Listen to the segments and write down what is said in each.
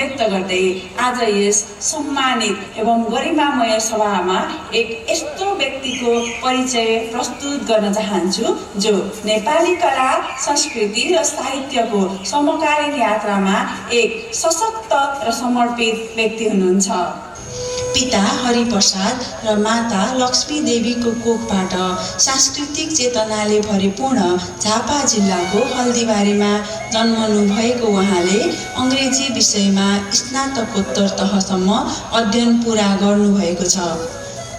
व्यक्त गर्दै आज यस सम्मानित एवं गरिमामय सभामा एक यस्तो व्यक्तिको परिचय प्रस्तुत गर्न चाहन्छु जो नेपाली कला, संस्कृति र साहित्यको समकालीन यात्रामा एक सशक्त र समर्पित व्यक्ति हुनुहुन्छ। पिता हरिप्रसाद र माता लक्ष्मी देवीको कोखबाट सांस्कृतिक चेतनाले भरिपूर्ण झापा जिल्लाको हल्दीबारीमा जन्मनु भएको उहाँले अङ्ग्रेजी विषयमा स्नातकोत्तर तहसम्म अध्ययन पुरा गर्नुभएको छ।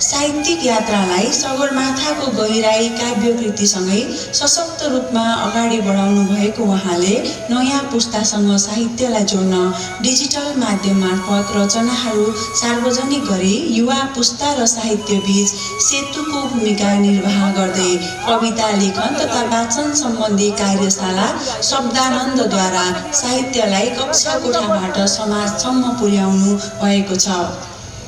साहित्यिक यात्रालाई सगरमाथाको गहिराई काव्यकृतिसँगै सशक्त रूपमा अगाडि बढाउनु भएको उहाँले नयाँ पुस्तासँग साहित्यलाई जोड्न डिजिटल माध्यम मार्फत रचनाहरू सार्वजनिक गरी युवा पुस्ता र साहित्यबीच सेतुको भूमिका निर्वाह गर्दै कविता लेखन तथा वाचन सम्बन्धी कार्यशाला शब्दानन्दद्वारा साहित्यलाई कक्षा कोठाबाट समाजसम्म पुर्याउनु भएको छ।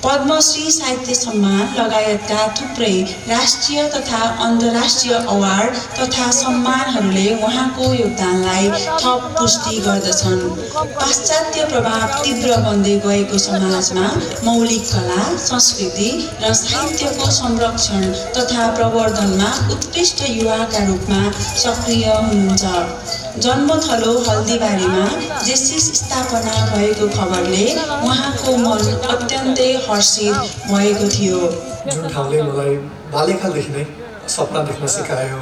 पद्मश्री साहित्य सम्मान लगायतका थुप्रै राष्ट्रिय तथा अन्तर्राष्ट्रिय अवार्ड तथा सम्मानहरूले उहाँको योगदानलाई थप पुष्टि गर्दछन्। पाश्चात्य प्रभाव तीव्र बन्दै गएको समाजमा मौलिक कला, संस्कृति र साहित्यको संरक्षण तथा प्रवर्धनमा उत्कृष्ट युवाका रूपमा सक्रिय हुनुहुन्छ। जन्मथलो हल्दीबारीमा जेसिस स्थापना भएको खबरले उहाँको मन अत्यन्तै हर्षित भएको थियो। जुन ठाउँले मलाई बाल्यकालदेखि नै सपना देख्न सिकायो,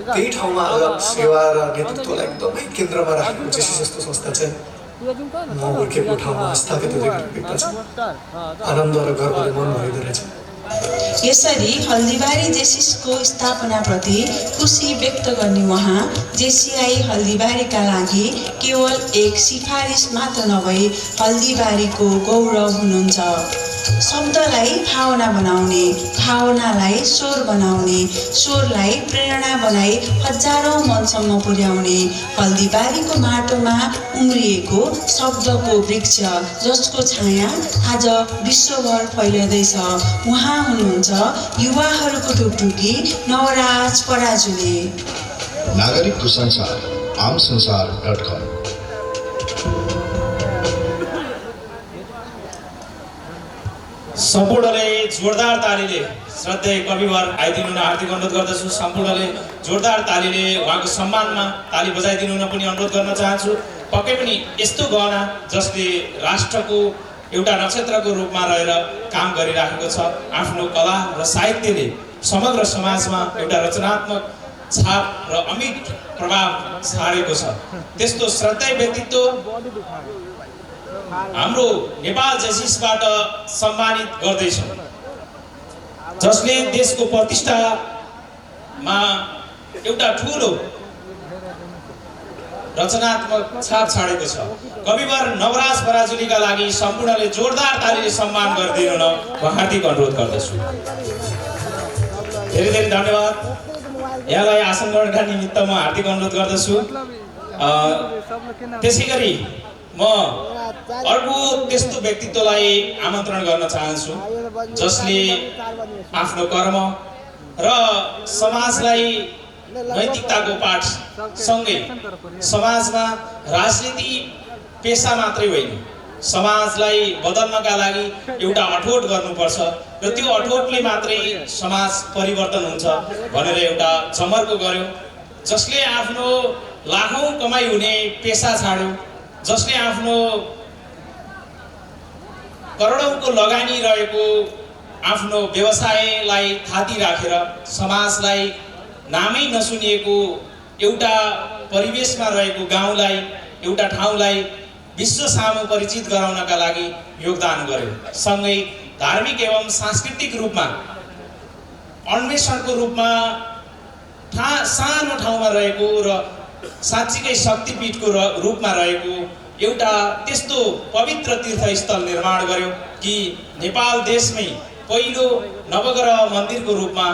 त्यही ठाउँमा आज सेवा र नेतृत्वलाई एकदमै केन्द्रमा राखेको जेसिस जस्तो संस्था चाहिँ म हुर्केको ठाउँमा स्थापित हुँदै छ। आनन्द र गर्वले मन भरिँदो रहेछ। यसरी हल्दीबारी जेसिसको स्थापनाप्रति खुसी व्यक्त गर्ने उहाँ जेसिआई हल्दीबारीका लागि केवल एक सिफारिस मात्र नभई हल्दीबारीको गौरव हुनुहुन्छ। शब्दलाई भावना बनाउने, भावनालाई स्वर बनाउने, स्वरलाई प्रेरणा बनाई हजारौं मनसम्म पुर्याउने हल्दीबारीको माटोमा उम्रिएको शब्दको वृक्ष जसको छाया आज विश्वभर फैलिँदैछ उहाँ हुनुहुन्छ युवाहरूको ढुकढुकी नवराज पराजुली। नागरिकको संसार आमसंसार.com। सम्पूर्णले जोरदार तालीले श्रद्धेय कविवर आइदिनु हुन हार्दिक अनुरोध गर्दछु। सम्पूर्णले जोरदार तालीले उहाँको सम्मानमा ताली बजाइदिनु हुन पनि अनुरोध गर्न चाहन्छु। पक्कै पनि यस्तो गहना जसले राष्ट्रको एउटा नक्षत्रको रूपमा रहेर काम गरिराखेको छ, आफ्नो कला र साहित्यले समग्र समाजमा एउटा रचनात्मक छाप र अमिट प्रभाव छाडेको छ, त्यस्तो श्रद्धेय व्यक्तित्व हाम्रो नेपाल जेसिसबाट सम्मानित गर्दैछौँ, जसले देशको प्रतिष्ठामा एउटा ठुलो रचनात्मक छाप छाडेको छ। कविवर नवराज पराजुलीका लागि सम्पूर्णले जोरदार तालीले सम्मान गरिदिनु न हार्दिक अनुरोध गर्दछु। धेरै धेरै धन्यवाद। यहाँलाई आसन ग्रहणका निमित्त म हार्दिक अनुरोध गर्दछु। त्यसैगरी म अर्को त्यस्तो व्यक्तित्वलाई आमन्त्रण गर्न चाहन्छु जसले आफ्नो कर्म र समाजलाई नैतिकताको पाठ सँगै समाजमा राजनीति पेशा मात्रै होइन, समाजलाई बदल्नका लागि एउटा अठोट गर्नुपर्छ र त्यो अठोटले मात्रै समाज परिवर्तन हुन्छ भनेर एउटा जमर्को गर्यो, जसले आफ्नो लाखौं कमाई हुने पेशा छाड्यो, जसले आफ्नो करोडौंको लगानी रहेको आफ्नो व्यवसायलाई थाती राखेर समाजलाई नामै नसुनिएको एउटा परिवेशमा रहेको गाउँलाई, एउटा ठाउँलाई विश्व सामु परिचित गराउनका लागि योगदान गर्यो। सँगै धार्मिक एवं सांस्कृतिक रूपमा अन्वेषणको रूपमा सानो ठाउँमा रहेको र साँच्चीकै शक्तिपीठको रूपमा रहेको एउटा त्यस्तो पवित्र तीर्थस्थल निर्माण गर्यो कि नेपाल देशमै पहिलो नवग्रह मन्दिरको रूपमा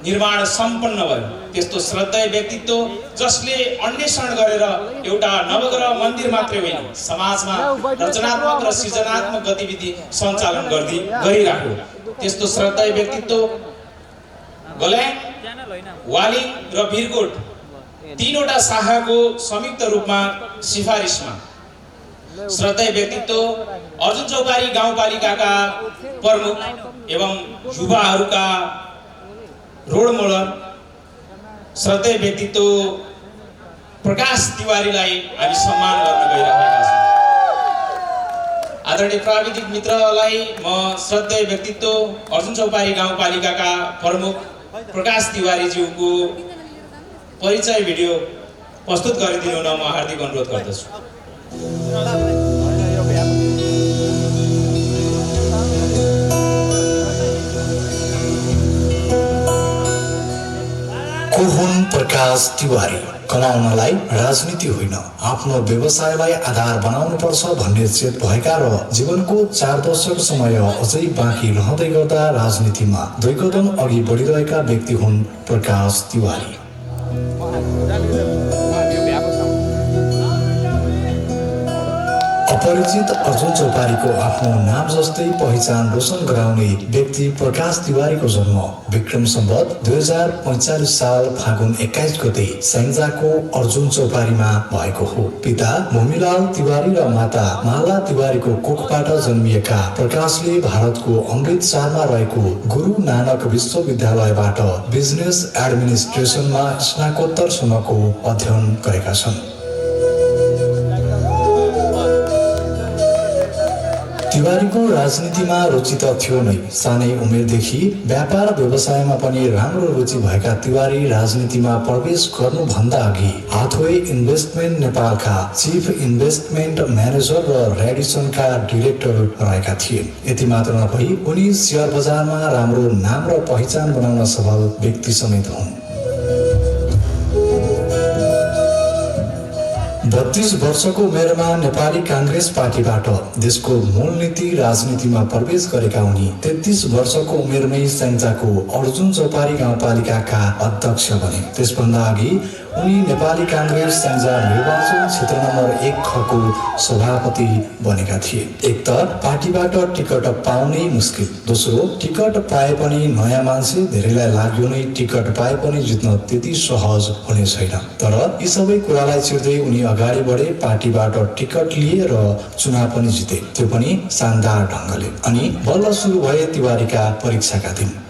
निर्माण सम्पन्न भयो। त्यस्तो श्रद्धेय व्यक्तित्व जसले अन्वेषण गरेर एउटा नवग्रह मन्दिर मात्रै होइन, समाजमा रचनात्मक र सृजनात्मक गतिविधि सञ्चालन गरिराख्यो। त्यस्तो श्रद्धेय व्यक्तित्व गल्याङ, वालिङ र वीरकोट तीनवटा शाखाको संयुक्त रूपमा सिफारिसमा श्रद्धेय व्यक्तित्व अर्जुन चौपारी गाउँपालिकाका प्रमुख एवं युवाहरूका रोल मोडल श्रद्धेय व्यक्तित्व प्रकाश तिवारीलाई हामी सम्मान गर्न गइरहेका छौँ। आदरणीय प्राविधिक मित्रलाई म श्रद्धेय व्यक्तित्व अर्जुन चौपारी गाउँपालिकाका प्रमुख प्रकाश तिवारीज्यूको परिचय भिडियो प्रस्तुत गरिदिनु हुन म हार्दिक अनुरोध गर्दछु। को हुन् प्रकाश तिवारी? कमाउनलाई राजनीति होइन, आफ्नो व्यवसायलाई आधार बनाउनुपर्छ भन्ने चेत भएका र जीवनको 4 दशक समय अझै बाँकी रहँदै गर्दा राजनीतिमा 2 कदम अघि बढिरहेका व्यक्ति हुन् प्रकाश तिवारी। अपरिचित अर्जुन चौपारीको आफ्नो नाम जस्तै पहिचान रोशन गराउने व्यक्ति प्रकाश तिवारीको जन्म विक्रम सम्वत 2045 साल फागुन 21 गते स्याङ्जाको अर्जुन चौपारीमा भएको हो। पिता भूमिलाल तिवारी र माता माला तिवारीको कोखबाट जन्मिएका प्रकाशले भारतको अमृतसरमा रहेको गुरु नानक विश्वविद्यालयबाट बिजनेस एडमिनिस्ट्रेसनमा स्नातकोत्तरसम्मको अध्ययन गरेका छन्। तिवारीको राजनीतिमा रुचि त थियो नै। सानै उमेरदेखि व्यापार व्यवसायमा पनि राम्रो रुचि भएका तिवारी राजनीतिमा प्रवेश गर्नुभन्दा अघि हाथवे इन्भेस्टमेन्ट नेपालका चिफ इन्भेस्टमेन्ट म्यानेजर र रेडिसनका डिरेक्टर रहेका थिए। यति मात्र नभई उनी शेयर बजारमा राम्रो नाम र पहिचान बनाउन सफल व्यक्ति समेत हुन्। 32 वर्षको उमेरमा नेपाली काङ्ग्रेस पार्टीबाट देशको मूल नीति राजनीतिमा प्रवेश गरेका उनी 33 वर्षको उमेरमै स्याङ्जाको अर्जुन चौपारी गाउँपालिकाका अध्यक्ष बने। त्यसभन्दा अघि उनी नेपाली काङ्ग्रेस स्याङ्जा निर्वाचन क्षेत्र नम्बर 1 खको सभापति बनेका थिए। एक त पार्टीबाट टिकट पाउनै मुस्किल, दोस्रो टिकट पाए पनि नयाँ मान्छे धेरैलाई लाग्यो नै टिकट पाए पनि जित्न त्यति सहज हुने छैन। तर यी सबै कुरालाई चिर्दै उनी अगाडि बढे, पार्टीबाट टिकट लिए र चुनाव पनि जिते, त्यो पनि शानदार ढङ्गले। अनि बल्ल सुरु भए तिवारीका परीक्षाका दिन।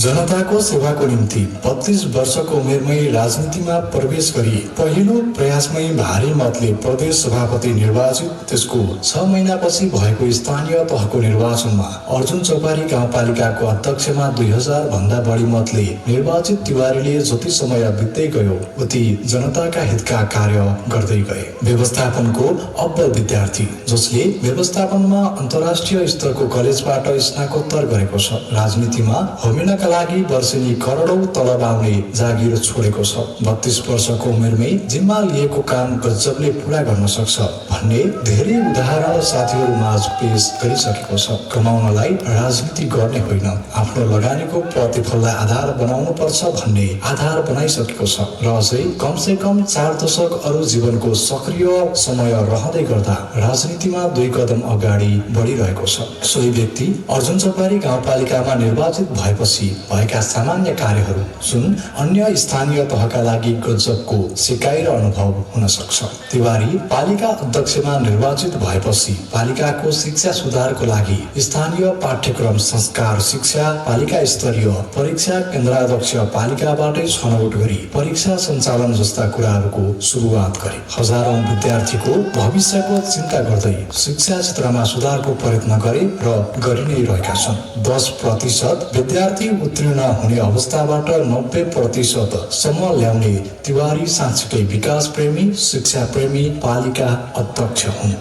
जनताको सेवाको निम्ति 32 वर्षको उमेरमै राजनीतिमा प्रवेश गरी पहिलो प्रयासमै भारी मतले प्रदेश सभापति निर्वाचित। त्यसको 6 महिनापछि भएको स्थानीय तहको निर्वाचनमा अर्जुन चौपारी गाउँपालिकाको अध्यक्षमा 2000 भन्दा बढी मतले निर्वाचित तिवारीले जति समय बित्दै गयो उति जनताका हितका कार्य गर्दै गए। व्यवस्थापनको अब्बल विद्यार्थी जसले व्यवस्थापनमा अन्तर्राष्ट्रिय स्तरको कलेजबाट स्नातकोत्तर गरेको छ, राजनीतिमा होमिनका लागि वर्षेनी करोडौं तलब आउने जागिर छोडेको छ। 32 वर्षको उमेरमै जिम्मा लिएको काम गजबले पूरा गर्न सक्छ भन्ने धेरै उदाहरण साथीहरूमाझ पेश गरिसकेको छ। कमाउनलाई राजनीति गर्ने होइन, आफ्नो लगानीको प्रतिफललाई आधार बनाउनु पर्छ भन्ने आधार बनाइसकेको छ र अझै कमसे कम 4 दशक अरू जीवनको सक्रिय समय रहँदै गर्दा राजनीतिमा 2 कदम अगाडि बढिरहेको छ। सोही व्यक्ति अर्जुन चौपारी गाउँपालिकामा निर्वाचित भएपछि भएका सामान्य कार्यहरू जुन अन्य स्थानीय तहका लागि गजबको सिकाइ र अनुभव हुन सक्छ। तिवारी पालिका अध्यक्षमा निर्वाचित भएपछि पालिकाको शिक्षा सुधारको लागि स्थानीय पाठ्यक्रम संस्कार शिक्षा, पालिका स्तरीय परीक्षा केन्द्राध्यक्ष पालिकाबाटै छनौट गरी परीक्षा सञ्चालन जस्ता कुराहरूको सुरुवात गरे। हजारौं विद्यार्थीको भविष्यको चिन्ता गर्दै शिक्षा क्षेत्रमा सुधारको प्रयत्न गरे र गरि नै रहेका छन्। 10% विद्यार्थी उत्तीर्ण हुने अवस्थाबाट 90% सम्म ल्याउने तिवारी साँच्चै विकास प्रेमी, शिक्षा प्रेमी पालिका अध्यक्ष हुन्।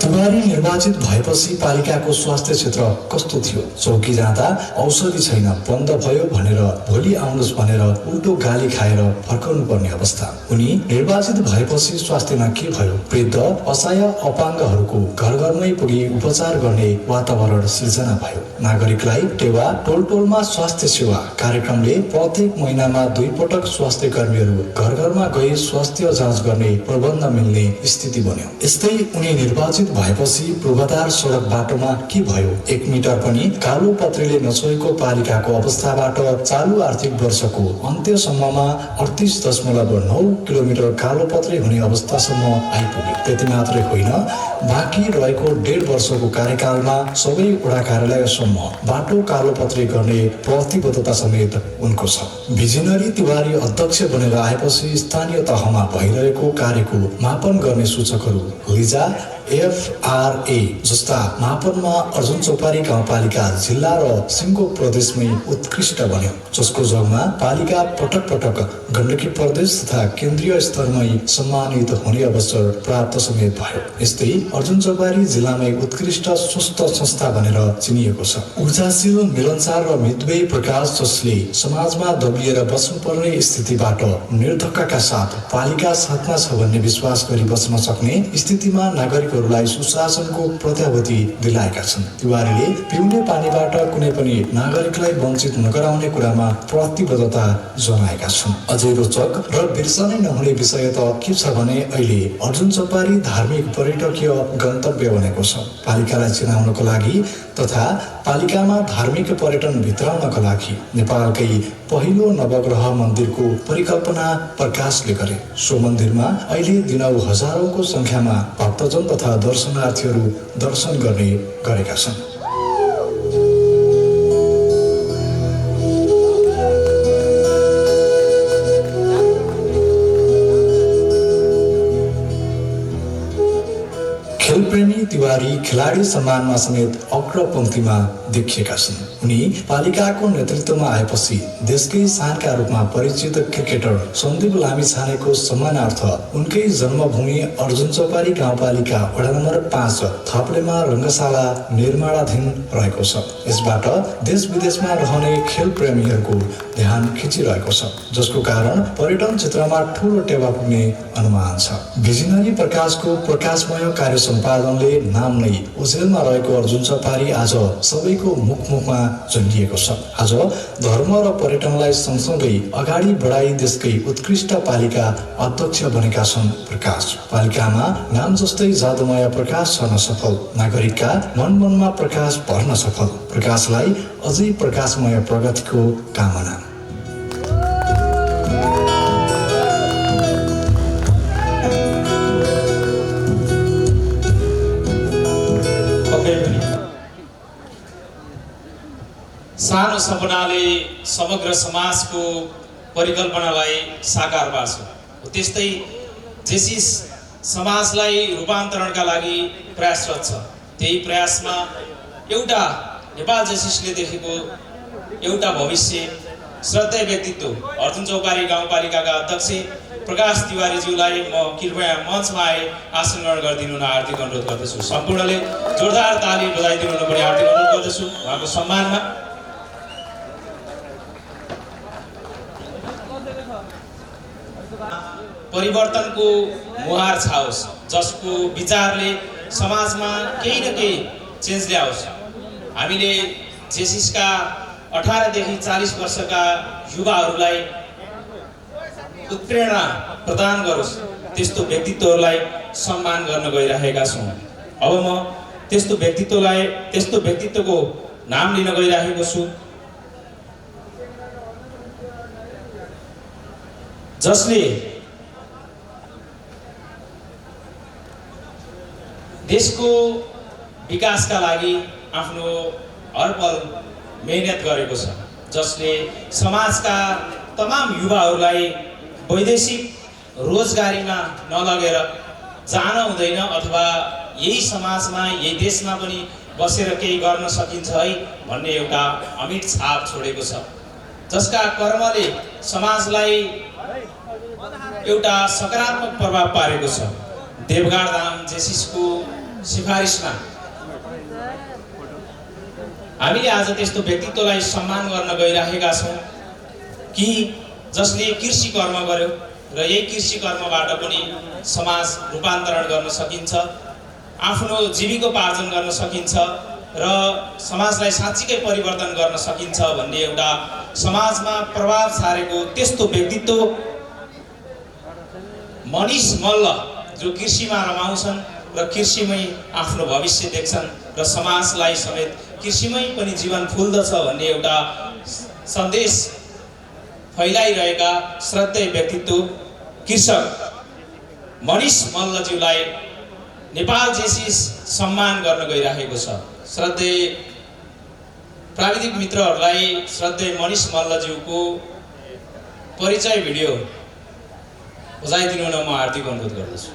तिवारीले निर्वाचित भएपछि पालिकाको स्वास्थ्य क्षेत्र कस्तो थियो? चौकी जाँदा औषधि छैन, बन्द भयो भनेर भोलि आउनुहोस् भनेर उल्टो गाली खाएर फर्काउनु पर्ने अवस्था। उनी निर्वाचित भएपछि स्वास्थ्यमा के भयो? वृद्ध असहाय अपाङ्गहरूको घर घरमै पुगी उपचार गर्ने वातावरण सिर्जना भयो। नागरिकलाई टेवा टोल टोलमा स्वास्थ्य सेवा कार्यक्रमले प्रत्येक महिनामा 2 पटक स्वास्थ्य कर्मीहरू घर घरमा गई स्वास्थ्य जाँच गर्ने प्रबन्ध मिल्ने स्थिति बन्यो। यस्तै उनी निर्वाचित भएपछि पूर्वाधार सडक बाटोमा के भयो? 1 मिटर पनि कालो पत्रीले नछोएको पालिकाको अवस्थाबाट चालु आर्थिक वर्षको अन्त्यसम्ममा 38.9 किलोमिटर कालो पत्री हुने अवस्थासम्म आइपुग्यो। त्यति मात्रै होइन, बाँकी रहेको 1.5 वर्षको कार्यकालमा सबै वडा कार्यालयसम्म बाटो कालो पत्री गर्ने प्रतिबद्धता समेत उनको छ। भिजिनरी तिवारी अध्यक्ष बनेर आएपछि स्थानीय तहमा भइरहेको कार्यको मापन गर्ने सूचकहरू लिजा FRA जस्ता मापनमा अर्जुन चौपारी गाउँपालिका जिल्ला र सिङ्गो प्रदेशमै उत्कृष्ट बन्यो, जसको जगमा पालिका पटक पटक गण्डकी प्रदेश तथा केन्द्रीय स्तरमै सम्मानित हुने अवसर प्राप्त समेत भयो। यस्तै अर्जुन चौपारी जिल्लामै उत्कृष्ट स्वस्थ संस्था भनेर चिनिएको छ। ऊर्जाशील, मिलनसार र मितव्ययी प्रकाश जसले समाजमा दबिएर बस्नुपर्ने स्थितिबाट निर्धक्कका साथ पालिका साथमा छ भन्ने विश्वास गरी बस्न सक्ने स्थितिमा नागरिक लाई सुशासनको प्रत्याभूति दिलाएका छन्। तिवारीले पिउने पानीबाट कुनै पनि नागरिकलाई वञ्चित नगराउने कुरामा प्रतिबद्धता जनाएका छन्। अझै रोचक र बिर्सनै नहुने विषय त के छ भने अहिले अर्जुन चौपारी धार्मिक पर्यटकीय गन्तव्य बनेको छ। पालिकालाई चिनाउनको लागि तथा पालिकामा धार्मिक पर्यटन भित्राउनका लागि नेपालकै पहिलो नवग्रह मन्दिरको परिकल्पना प्रकाशले गरे। सो मन्दिरमा अहिले दिनौ हजारौंको संख्यामा भक्तजन तथा दर्शनार्थीहरू दर्शन गर्ने गरेका छन्। खेलप्रेमी तिवारी खेलाडी सम्मानमा समेत अग्रपंक्तिमा देखिएका छन्। उनी पालिकाको नेतृत्वमा आएपछि देशकै शानका रूपमा परिचित क्रिकेटर सन्दीप लामिछानेको सम्मानार्थ उनकै जन्मभूमि अर्जुन चौपारी गाउँपालिका वडा नम्बर 5 थप्लेमा रङ्गशाला निर्माणाधीन रहेको छ। यसबाट देश विदेशमा रहने खेल प्रेमीहरूको ध्यान खिचिरहेको छ, जसको कारण पर्यटन क्षेत्रमा ठूलो टेवा पुग्ने अनुमान छ। भिजिनरी प्रकाशको प्रकाशमय कार्य सम्पादनले नाम नै ओझेलमा रहेको अर्जुन चौपारी आज सबैको मुखमा जन्मिएको छ। आज धर्म र पर्यटनलाई सँगसँगै अगाडि बढाई देशकै उत्कृष्ट पालिका अध्यक्ष बनेका छन् प्रकाश। पालिकामा नाम जस्तै जादुमय प्रकाश छर्न सफल, नागरिकका मनमा प्रकाश भर्न सफल। प्रकाशलाई अझै प्रकाशमय प्रगतिको कामना। सानो सपनाले समग्र समाजको परिकल्पनालाई साकार पार्छ। त्यस्तै जेसिस समाजलाई रूपान्तरणका लागि प्रयासरत छ। त्यही प्रयासमा एउटा नेपाल जेसिसले देखेको एउटा भविष्य श्रद्धेय व्यक्तित्व अर्जुन चौपारी गाउँपालिकाका अध्यक्ष प्रकाश तिवारीज्यूलाई म कृपया मञ्चमा आए आसन ग्रहण गरिदिनु न हार्दिक अनुरोध गर्दछु। सम्पूर्णले जोरदार ताली बजाइदिनु न पनि हार्दिक अनुरोध गर्दछु उहाँको सम्मानमा। परिवर्तनको मुहार छाओस्, जसको विचारले समाजमा केही न केही चेन्ज ल्याओस्। हामीले जेसिसका 18 देखि 40 वर्षका युवाहरूलाई उत्प्रेरणा प्रदान गरोस्, त्यस्तो व्यक्तित्वहरूलाई सम्मान गर्न गइरहेका छौँ। अब म त्यस्तो व्यक्तित्वको नाम लिन गइरहेको छु, जसले देशको विकासका लागि आफ्नो हरपल मेहनत गरेको छ, जसले समाजका तमाम युवाहरूलाई वैदेशिक रोजगारीमा नलगेर जान हुँदैन अथवा यही समाजमा यही देशमा पनि बसेर केही गर्न सकिन्छ है भन्ने एउटा अमिट छाप छोडेको छ, जसका कर्मले समाजलाई एउटा सकारात्मक प्रभाव पारेको छ। देवगाड धाम जेसिसको सिफारिसमा हामीले आज त्यस्तो व्यक्तित्वलाई सम्मान गर्न गइराखेका छौँ कि जसले कृषि कर्म गर्यो र यही कृषि कर्मबाट पनि समाज रूपान्तरण गर्न सकिन्छ, आफ्नो जीविकोपार्जन गर्न सकिन्छ र समाजलाई साँच्चीकै परिवर्तन गर्न सकिन्छ भन्ने एउटा समाजमा प्रभाव छारेको त्यस्तो व्यक्तित्व मनिष मल्ल जो कृषिमा रमाउँछन् र कृषिमै आफ्नो भविष्य देख्छन् र समाजलाई समेत कृषिमै पनि जीवन फुल्दछ भन्ने एउटा सन्देश फैलाइरहेका श्रद्धेय व्यक्तित्व कृषक मनिष मल्लज्यूलाई नेपाल जेसिस सम्मान गर्न गइराखेको छ। श्रद्धेय प्राविधिक मित्रहरूलाई श्रद्धेय मनिष मल्लज्यूको परिचय भिडियो बजाइदिनु हुन म हार्दिक अनुरोध गर्दछु।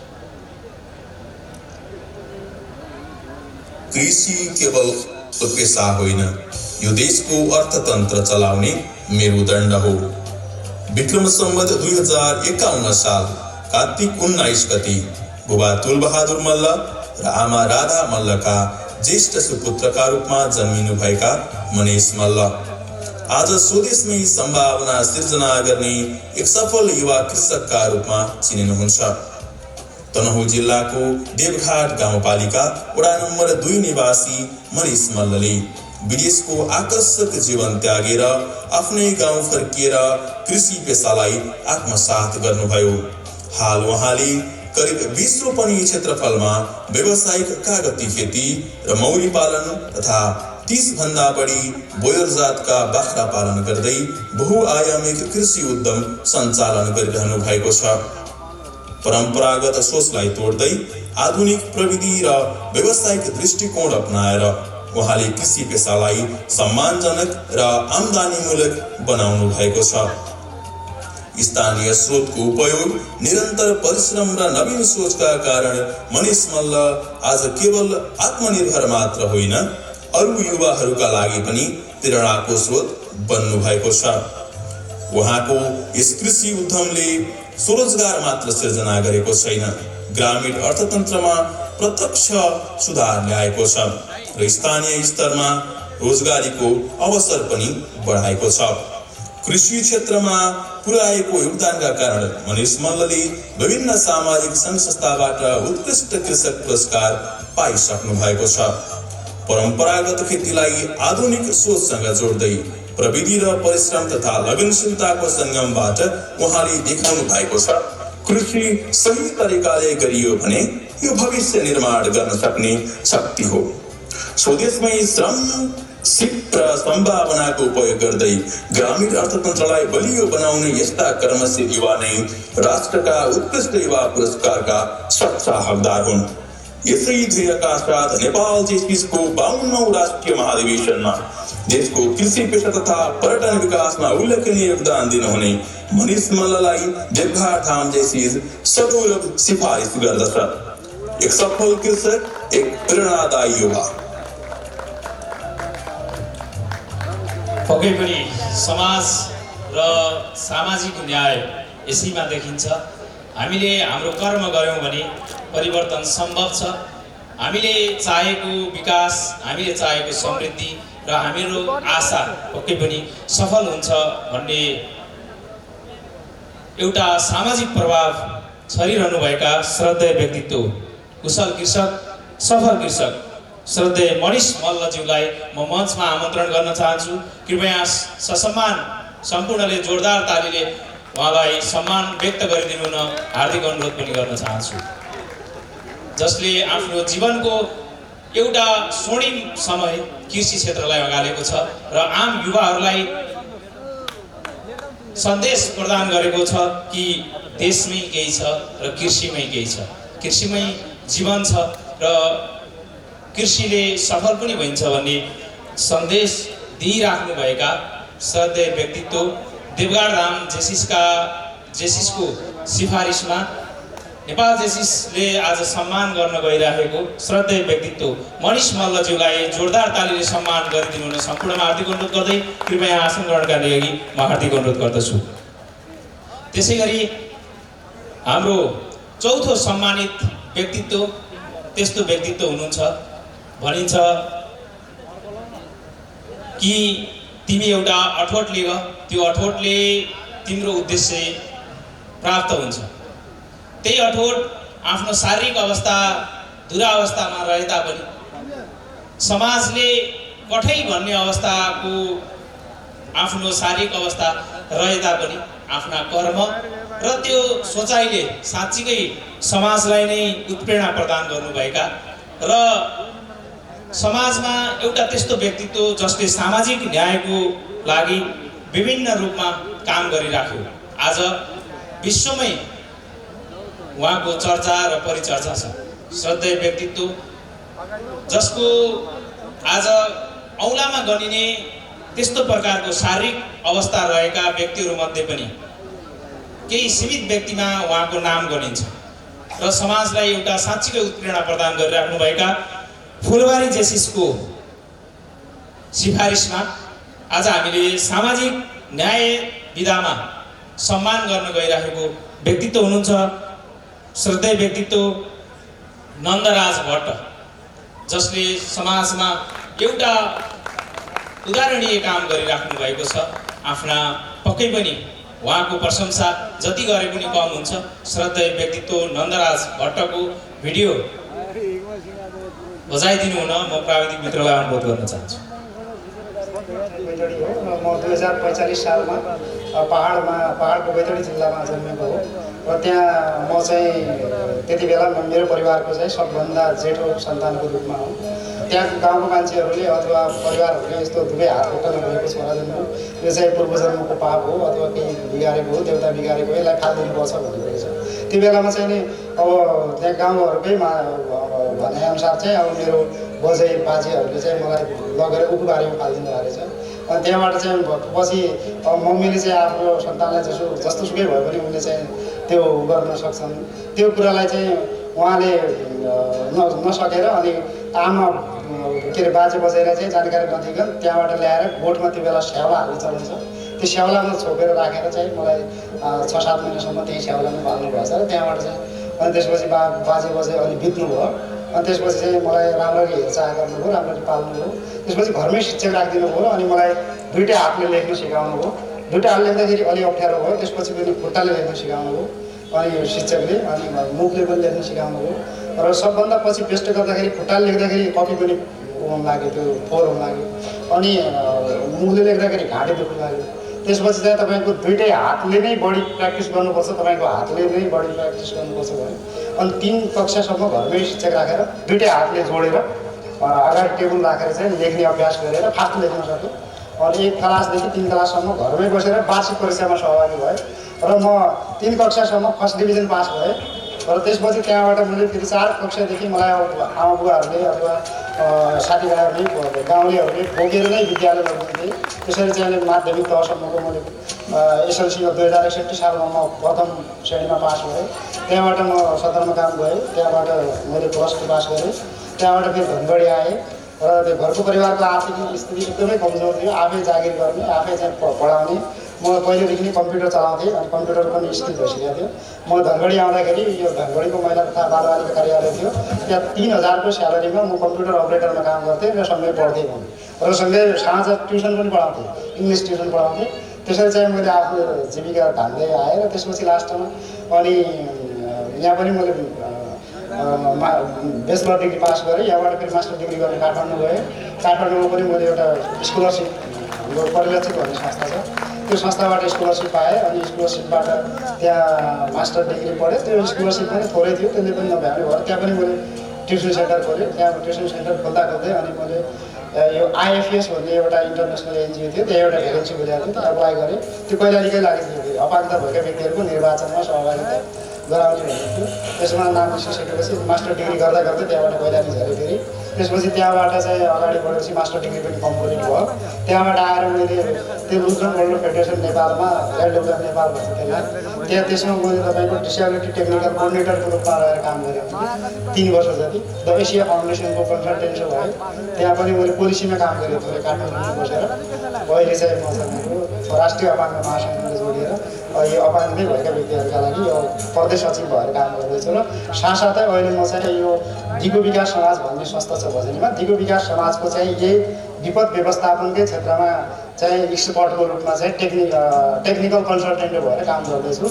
कृषि केवल पेशा होइन, यो देशको अर्थतन्त्र चलाउने मेरुदण्ड हो। विक्रम सम्वत 2051 साल कार्तिक 19 गति बुबा तुलबहादुर मल्ल र आमा राधा मल्लका ज्येष्ठ सुपुत्रका रूपमा जन्मिनुभएका मनिष मल्ल आज स्वदेशमै सम्भावना सिर्जना गर्ने एक सफल युवा कृषकका रूपमा चिनिनुहुन्छ। तनहुँ जिल्लाको देवघाट गाउँपालिका वडा नम्बर 2 निवासी मनिष मल्लले विदेशको आकर्षक जीवन त्यागेर आफ्नै गाउँ फर्किएर कृषि पेशालाई आत्मसात गर्नुभयो। हाल उहाँले करिब 20 रोपनी क्षेत्रफलमा व्यावसायिक कागती खेती र मौरी पालन तथा 30 भन्दा बढी बोयर जातका बाख्रा पालन गर्दै बहुआयामिक कृषि उद्यम सञ्चालन गरिरहनु भएको छ। परम्परागत सोचलाई तोड्दै आधुनिक प्रविधि र व्यावसायिक दृष्टिकोण अपनाएर उहाँले कृषि पेशालाई सम्मानजनक र आम्दानीमूलक बनाउनु भएको छ। स्थानीय स्रोतको उपयोग, निरन्तर परिश्रम र नवीन सोचका कारण मनिष मल्ल आज केवल आत्मनिर्भर मात्र होइन, अरू युवाहरूका लागि पनि प्रेरणाको स्रोत बन्नु भएको छ। उहाँको यस कृषि उद्यमले स्वरोजगार मात्र सिर्जना गरेको छैन, ग्रामीण अर्थतन्त्रमा प्रत्यक्ष सुधार ल्याएको छ र स्थानीय स्तरमा रोजगारीको अवसर पनि बढाएको छ। कृषि क्षेत्रमा पुर्याएको योगदानका कारण मनिष मल्लले विभिन्न सामाजिक सङ्घ संस्थाबाट उत्कृष्ट कृषक पुरस्कार पाइसक्नु भएको छ। परम्परागत खेतीलाई आधुनिक सोचसँग जोड्दै प्रविधि र परिश्रम तथा लगनशीलताको सङ्गमबाट उहाँले देखाउनु भएको छ कृषि सही तरिकाले गरियो भने यो भविष्य निर्माण गर्न सक्ने शक्ति हो। स्वदेशमै श्रम, सिप र सम्भावनाको उपयोग गर्दै ग्रामीण अर्थतन्त्रलाई बलियो बनाउने यस्ता कर्मशील युवा नै राष्ट्रका उत्कृष्ट युवा पुरस्कारका सच्चा हकदार हुन्। यसै ध्येयका साथ नेपाल जेसिसको 52औं राष्ट्रिय महाधिवेशनमा देशको कृषि पेशा तथा पर्यटन विकासमा उल्लेखनीय योगदान दिनुहुने मनिष मल्ललाई देवघाट धाम जेसिस सगौरव सिफारिस गर्दछ। एक सफल कृषक, एक प्रेरणादायी युवा। पक्कै पनि समाज र सामाजिक न्याय यसैमा देखिन्छ। हामीले हाम्रो कर्म गर्यौँ भने परिवर्तन सम्भव छ। हामीले चाहेको विकास, हामीले चाहेको समृद्धि र हाम्रो आशा पक्कै पनि सफल हुन्छ भन्ने एउटा सामाजिक प्रभाव छरिरहनुभएका श्रद्धेय व्यक्तित्व, कुशल कृषक, सफल कृषक श्रद्धेय मनिष मल्लज्यूलाई म मञ्चमा आमन्त्रण गर्न चाहन्छु। कृपया ससम्मान सम्पूर्णले जोरदार तालीले उहाँलाई सम्मान व्यक्त गरिदिनु हुन हार्दिक अनुरोध पनि गर्न चाहन्छु। जसले आफ्नो जीवनको एउटा स्वर्णिम समय कृषि क्षेत्रलाई अगालेको छ र आम युवाहरूलाई सन्देश प्रदान गरेको छ कि देशमै केही छ र कृषिमै केही छ, कृषिमै जीवन छ र कृषिले सफल पनि भइन्छ भन्ने सन्देश दिइराख्नुभएका श्रद्धेय व्यक्तित्व देवघाट धाम जेसिसको सिफारिसमा नेपाल जेसिसले आज सम्मान गर्न गइरहेको श्रद्धेय व्यक्तित्व मनिष मल्लज्यूलाई जोरदार तालीले सम्मान गरिदिनु हुन सम्पूर्णमा हार्दिक अनुरोध गर्दै कृपया आसन ग्रहणका लागि म हार्दिक अनुरोध गर्दछु। त्यसै गरी हाम्रो चौथो सम्मानित व्यक्तित्व त्यस्तो व्यक्तित्व हुनुहुन्छ। भनिन्छ कि तिमी एउटा अठोट लिग, त्यो अठोटले तिम्रो उद्देश्य प्राप्त हुन्छ। त्यही अठोट आफ्नो शारीरिक अवस्था दुरावस्थामा रहे तापनि समाजले कठै भन्ने अवस्थाको आफ्नो शारीरिक अवस्था रहे तापनि आफ्ना कर्म र त्यो सोचाइले साँच्चीकै समाजलाई नै उत्प्रेरणा प्रदान गर्नुभएका र समाजमा एउटा त्यस्तो व्यक्तित्व जसले सामाजिक न्यायको लागि विभिन्न रूपमा काम गरिराख्यो। आज विश्वमै उहाँको चर्चा र परिचर्चा छ। श्रद्धेय व्यक्तित्व जसको आज औँलामा गनिने त्यस्तो प्रकारको शारीरिक अवस्था रहेका व्यक्तिहरूमध्ये पनि केही सीमित व्यक्तिमा उहाँको नाम गनिन्छ र समाजलाई एउटा साँच्चीकै उत्प्रेरणा प्रदान गरिराख्नुभएका फुलबारी जेसिसको सिफारिसमा आज हामीले सामाजिक न्याय विधामा सम्मान गर्न गइरहेको व्यक्तित्व हुनुहुन्छ श्रद्धेय व्यक्तित्व नन्दराज भट्ट, जसले समाजमा एउटा उदाहरणीय काम गरिराख्नु भएको छ। आफ्ना पक्कै पनि उहाँको प्रशंसा जति गरे पनि कम हुन्छ। श्रद्धेय व्यक्तित्व नन्दराज भट्टको भिडियो बजाइदिनु हुन म प्राविधिक मित्रलाई अनुरोध गर्न चाहन्छु। म 2045 सालमा पहाडको बैतडी जिल्लामा जन्मेको हो र त्यहाँ म चाहिँ त्यति बेला मेरो परिवारको चाहिँ सबभन्दा जेठो सन्तानको रूपमा हो। त्यहाँको गाउँको मान्छेहरूले अथवा परिवारहरूले यस्तो दुवै हात खुट्टा नभएको छोरा जन्म यो चाहिँ पूर्व जन्मको पाप हो अथवा केही बिगारेको हो, देउता बिगारेको हो, यसलाई खालिदिनुपर्छ भन्नुभएको छ। त्यो बेलामा चाहिँ नि अब त्यहाँ गाउँघरकै भनेअनुसार चाहिँ अब मेरो बजै बाजेहरूले चाहिँ मलाई लगेर उखुबारीमा फालिदिनु भएको रहेछ। अनि त्यहाँबाट चाहिँ पछि अब मम्मीले चाहिँ आफ्नो सन्तानलाई जस्तोसुकै भए पनि उनले चाहिँ त्यो गर्न सक्छन्। त्यो कुरालाई चाहिँ उहाँले नसकेर अनि आमा के अरे बाजे बजाइलाई चाहिँ जानकारी नदिकन त्यहाँबाट ल्याएर गोठमा त्यो बेला स्याउला हाल्ने चलन छ। त्यो स्याउलामा छोपेर राखेर चाहिँ मलाई 6-7 महिनासम्म त्यही स्याउलामा पाल्नु भएछ र त्यहाँबाट चाहिँ अनि त्यसपछि बाजे बजे अलि बित्नु भयो। अनि त्यसपछि चाहिँ मलाई राम्ररी हेरचाह गर्नुभयो, राम्ररी पाल्नुभयो। त्यसपछि घरमै शिक्षक राखिदिनु भयो अनि मलाई दुइटै हातले लेख्न सिकाउनु भयो। दुइटै हातले लेख्दाखेरि अलि अप्ठ्यारो भयो, त्यसपछि पनि खुट्टाले लेख्न सिकाउनु भयो अनि शिक्षकले, अनि मुखले पनि लेख्न सिकाउनु भयो। र सबभन्दा पछि पेस्ट गर्दाखेरि खुट्टाले लेख्दाखेरि कपी पनि हुन लाग्यो, त्यो फोहोर हुन लाग्यो, अनि मुखले लेख्दाखेरि घाँटी दुख्न लाग्यो। त्यसपछि चाहिँ तपाईँको दुइटै हातले नै बढी प्र्याक्टिस गर्नुपर्छ, तपाईँको हातले नै बढी प्र्याक्टिस गर्नुपर्छ भयो। अनि 3 कक्षासम्म घरमै शिक्षक राखेर दुइटै हातले जोडेर अगाडि टेबल राखेर चाहिँ लेख्ने अभ्यास गरेर फास्ट लेख्न सक्यो। अनि 1 क्लासदेखि 3 क्लाससम्म घरमै बसेर वार्षिक परीक्षामा सहभागी भएँ र म 3 कक्षासम्म फर्स्ट डिभिजन पास भएँ। र त्यसपछि त्यहाँबाट मैले फेरि 4 कक्षादेखि मलाई आमा बुवाहरूले अथवा साथीभाइहरूले गाउँलेहरूले बोकेर नै विद्यालय लगिदिन्थे। त्यसरी चाहिँ माध्यमिक तहसम्मको मैले एसएलसी 2061 सालमा म प्रथम श्रेणीमा पास भएँ। त्यहाँबाट म सदरमुकाम गएँ, त्यहाँबाट मैले +2 पास गरेँ। त्यहाँबाट फेरि धनगढी आएँ र त्यो घरको परिवारको आर्थिक स्थिति एकदमै कमजोर थियो। आफै जागिर गर्ने, आफै चाहिँ पढाउने। म पहिलेदेखि नै कम्प्युटर चलाउँथेँ अनि कम्प्युटर पनि स्किल भइसकेको थियो। म धनगढी आउँदाखेरि यो धनगढीको महिला तथा बालबालिका कार्यालय थियो, त्यहाँ 3000को स्यालेरीमा म कम्प्युटर अपरेटरमा काम गर्थेँ र सँगै पढ्थेँ पनि र सँगै साँझ ट्युसन पनि पढाउँथेँ, इङ्ग्लिस ट्युसन पढाउँथेँ। त्यसरी चाहिँ मैले आफ्नो जीविका धान्दै आएँ र त्यसपछि लास्टमा अनि यहाँ पनि मैले ब्याचलर डिग्री पास गरेँ। यहाँबाट फेरि मास्टर डिग्री गर्ने काठमाडौँ गएँ। काठमाडौँमा पनि मैले एउटा स्कलरसिप, हाम्रो परिलक्षित भन्ने संस्था छ, त्यो संस्थाबाट स्कलरसिप पाएँ। अनि स्कलरसिपबाट त्यहाँ मास्टर डिग्री पढेँ। त्यो स्कलरसिप पनि थोरै थियो, त्यसले पनि नभ्याउने भएर त्यहाँ पनि मैले ट्युसन सेन्टर खोलेँ। त्यहाँ ट्युसन सेन्टर खोल्दा अनि मैले यो IFS भन्ने एउटा इन्टरनेसनल एनजिओ थियो, त्यहाँ एउटा भ्याकेन्सी खोलेको थियो, त्यहाँ अप्लाई गरेँ। त्यो कैलालीकै लागि थियो, अपाङ्गता भएका व्यक्तिहरूको निर्वाचनमा सहभागिता गराउने भनेको थियो। त्यसमा नाम लिइसकेपछि मास्टर डिग्री गर्दा गर्दै त्यहाँबाट कैलाली झरेँ फेरि। त्यसपछि त्यहाँबाट चाहिँ अगाडि बढेपछि मास्टर डिग्री पनि कम्प्लिट भयो। त्यहाँबाट आएर मैले त्यो लुजन वर्ल्ड फेडरेसन नेपालमा हेल्थ डेभलप नेपाल भन्छ त्यहाँ त्यसमा मैले तपाईँको डिसेबिलिटी टेक्निकल कोअर्डिनेटरको रूपमा रहेर काम गरेको थिएँ 3 वर्ष जति। द एसिया फाउन्डेसनको कन्सल्टेन्ट भयो, त्यहाँ पनि मैले पोलिसीमा काम गरेको थिएँ काठमाडौँमा बसेर। अहिले चाहिँ म राष्ट्रिय अपाङ्ग महासङ्घले जोडिएर म यो अपाङ्गै भएका व्यक्तिहरूका लागि यो प्रदेश सचिव भएर काम गर्दैछु र साथसाथै अहिले म चाहिँ यो दिगो विकास समाज भन्ने संस्था छ भजनीमा दिगो विकास समाजको चाहिँ यही विपद व्यवस्थापनकै क्षेत्रमा चाहिँ एक्सपर्टको रूपमा चाहिँ टेक्निकल कन्सल्टेन्ट भएर काम गर्दैछु।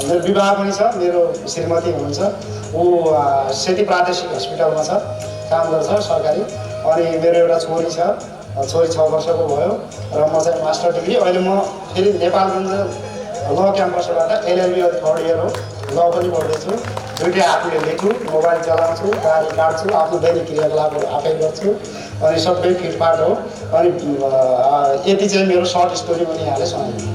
मेरो विवाह पनि छ, मेरो श्रीमती हुनुहुन्छ, ऊ सेती प्रादेशिक हस्पिटलमा छ, काम गर्छ सरकारी। अनि मेरो एउटा छोरी छ, छोरी 6 वर्षको भयो र म चाहिँ मास्टर डिग्री अहिले म फेरि नेपालगञ्ज ल क्याम्पसबाट LLB 3rd इयर हो, ल पनि पढ्दैछु। दुइटै आफूले लेख्छु, मोबाइल चलाउँछु, गाडी काट्छु, आफ्नो दैनिक क्रियाकलापहरू आफै गर्छु अनि सबै फिटफाट हो। अनि यति चाहिँ मेरो सर्ट स्टोरी पनि यहाँले सुनाइदिनु।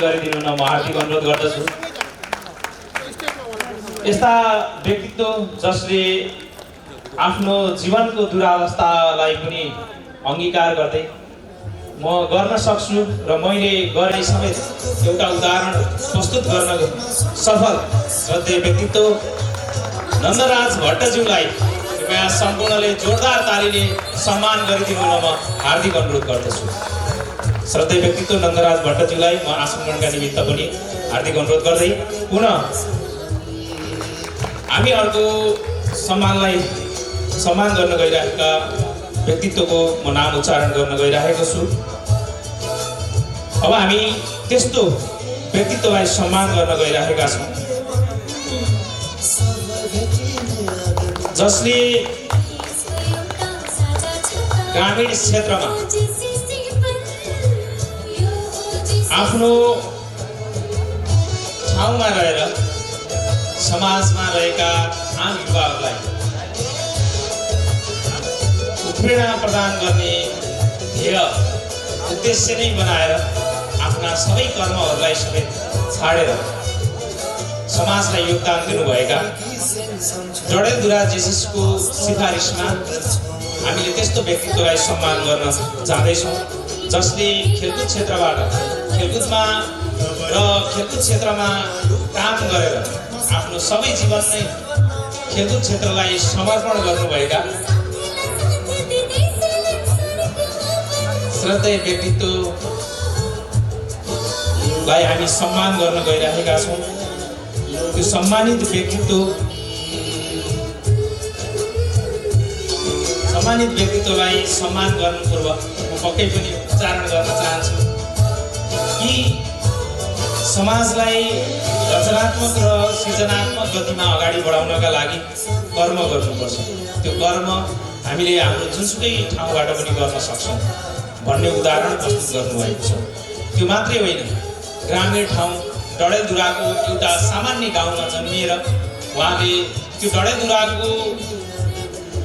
गरिदिनु न म हार्दिक अनुरोध गर्दछु। यस्ता व्यक्तित्व जसले आफ्नो जीवनको दुरावस्थालाई पनि अंगीकार गर्दै म गर्न सक्छु र मैले गर्ने समेत एउटा उदाहरण प्रस्तुत गर्न सफल श्रद्धेय व्यक्तित्व नन्दराज भट्टज्यूलाई कृपया सम्पूर्णले जोरदार तालीले सम्मान गरिदिनु न म हार्दिक अनुरोध गर्दछु। श्रद्धेय व्यक्तित्व नन्दराज भट्टज्यूलाई म आसन ग्रहणका निमित्त पनि हार्दिक अनुरोध गर्दै पुनः हामी अर्को सम्मान गर्न गइरहेका व्यक्तित्वको म नाम उच्चारण गर्न गइरहेको छु। अब हामी त्यस्तो व्यक्तित्वलाई सम्मान गर्न गइरहेका छौँ जसले ग्रामीण क्षेत्रमा आफ्नो ठाउँमा रहेर समाजमा रहेका आम युवाहरूलाई उत्प्रेरणा प्रदान गर्ने ध्येय उद्देश्य नै बनाएर आफ्ना सबै कर्महरूलाई समेत छाडेर समाजलाई योगदान दिनुभएका डडेलधुरा जेसिसको सिफारिसमा हामीले त्यस्तो व्यक्तित्वलाई सम्मान गर्न जाँदैछौँ जसले खेलकुद क्षेत्रमा काम गरेर आफ्नो सबै जीवन नै खेलकुद क्षेत्रलाई समर्पण गर्नुभएका श्रद्धेय व्यक्तित्वलाई हामी सम्मान गर्न गइरहेका छौँ। त्यो सम्मानित व्यक्तित्वलाई सम्मान गर्नु पूर्व म पक्कै पनि उच्चारण गर्न चाहन्छु कि समाजलाई रचनात्मक र सृजनात्मक गतिमा अगाडि बढाउनका लागि कर्म गर्नुपर्छ। त्यो कर्म हामीले हाम्रो जुनसुकै ठाउँबाट पनि गर्न सक्छौँ भन्ने उदाहरण प्रस्तुत गर्नुभएको छ। त्यो मात्रै होइन, ग्रामीण ठाउँ डडेलधुराको एउटा सामान्य गाउँमा जन्मिएर उहाँले त्यो डडेलधुराको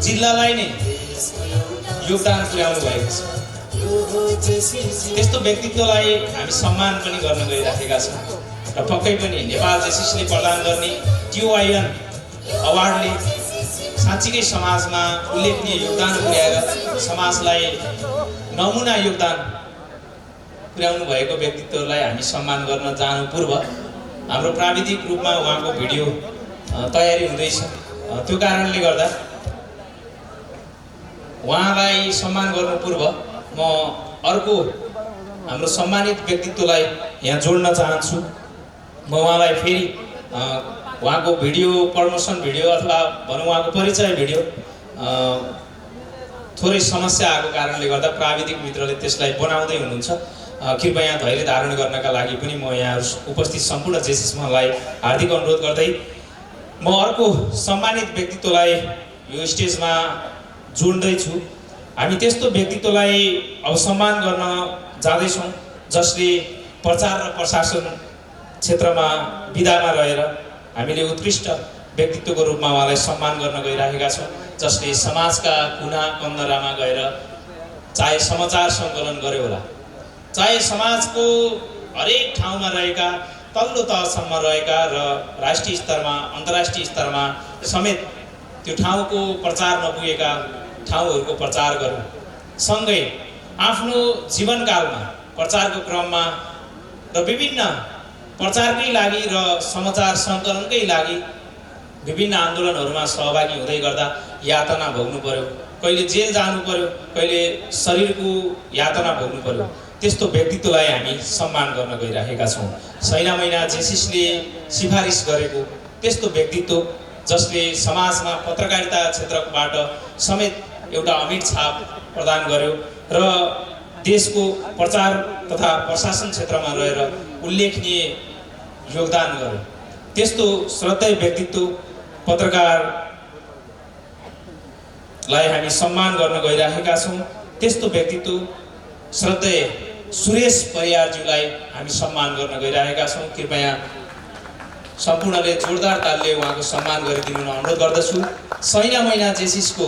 जिल्लालाई नै योगदान पुर्याउनु भएको छ। त्यस्तो व्यक्तित्वलाई हामी सम्मान पनि गर्न गइराखेका छौँ र पक्कै पनि नेपाल जेसिसले प्रदान गर्ने TOIN अवार्डले साँच्चीकै समाजमा उल्लेखनीय योगदान पुर्याएर समाजलाई नमुना योगदान पुर्याउनु भएको व्यक्तित्वलाई हामी सम्मान गर्न जानु पूर्व हाम्रो प्राविधिक रूपमा उहाँको भिडियो तयारी हुँदैछ। त्यो कारणले गर्दा उहाँलाई सम्मान गर्नु पूर्व म अर्को हाम्रो सम्मानित व्यक्तित्वलाई यहाँ जोड्न चाहन्छु। म उहाँलाई फेरि उहाँको भिडियो प्रमोसन भिडियो अथवा भनौँ उहाँको परिचय भिडियो थोरै समस्या आएको कारणले गर्दा प्राविधिक मित्रले त्यसलाई बनाउँदै हुनुहुन्छ। कृपया धैर्य धारण गर्नका लागि पनि म यहाँ उपस्थित सम्पूर्ण जेसिसलाई हार्दिक अनुरोध गर्दै म अर्को सम्मानित व्यक्तित्वलाई यो स्टेजमा जोड्दैछु। हामी त्यस्तो व्यक्तित्वलाई अब सम्मान गर्न जाँदैछौँ जसले प्रचार र प्रशासन क्षेत्रमा विधामा रहेर हामीले उत्कृष्ट व्यक्तित्वको रूपमा उहाँलाई सम्मान गर्न गइरहेका छौँ, जसले समाजका कुना कन्दरामा गएर चाहे समाचार सङ्कलन गर्यो होला, चाहे समाजको हरेक ठाउँमा रहेका तल्लो तहसम्म रहेका र राष्ट्रिय स्तरमा अन्तर्राष्ट्रिय स्तरमा समेत त्यो ठाउँको प्रचार नपुगेका ठाउँहरूको प्रचार गर्यो। सँगै आफ्नो जीवनकालमा प्रचारको क्रममा र विभिन्न प्रचारकै लागि र समाचार सङ्कलनकै लागि विभिन्न आन्दोलनहरूमा सहभागी हुँदै गर्दा यातना भोग्नु पर्यो, कहिले जेल जानु पर्यो, कहिले शरीरको यातना भोग्नु पर्यो। त्यस्तो व्यक्तित्वलाई हामी सम्मान गर्न गइरहेका छौँ। सैना महिना जेसिसले सिफारिस गरेको त्यस्तो व्यक्तित्व जसले समाजमा पत्रकारिता क्षेत्रबाट समेत एउटा अमिट छाप प्रदान गर्यो र देशको प्रचार तथा प्रशासन क्षेत्रमा रहेर उल्लेखनीय योगदान गर्यो। त्यस्तो श्रद्धेय व्यक्तित्व पत्रकारलाई हामी सम्मान गर्न गइरहेका छौँ। त्यस्तो व्यक्तित्व श्रद्धेय सुरेश परियारज्यूलाई हामी सम्मान गर्न गइरहेका छौँ। कृपया सम्पूर्णले जोरदार तालले उहाँको सम्मान गरिदिनु अनुरोध गर्दछु। सैना महिना जेसिसको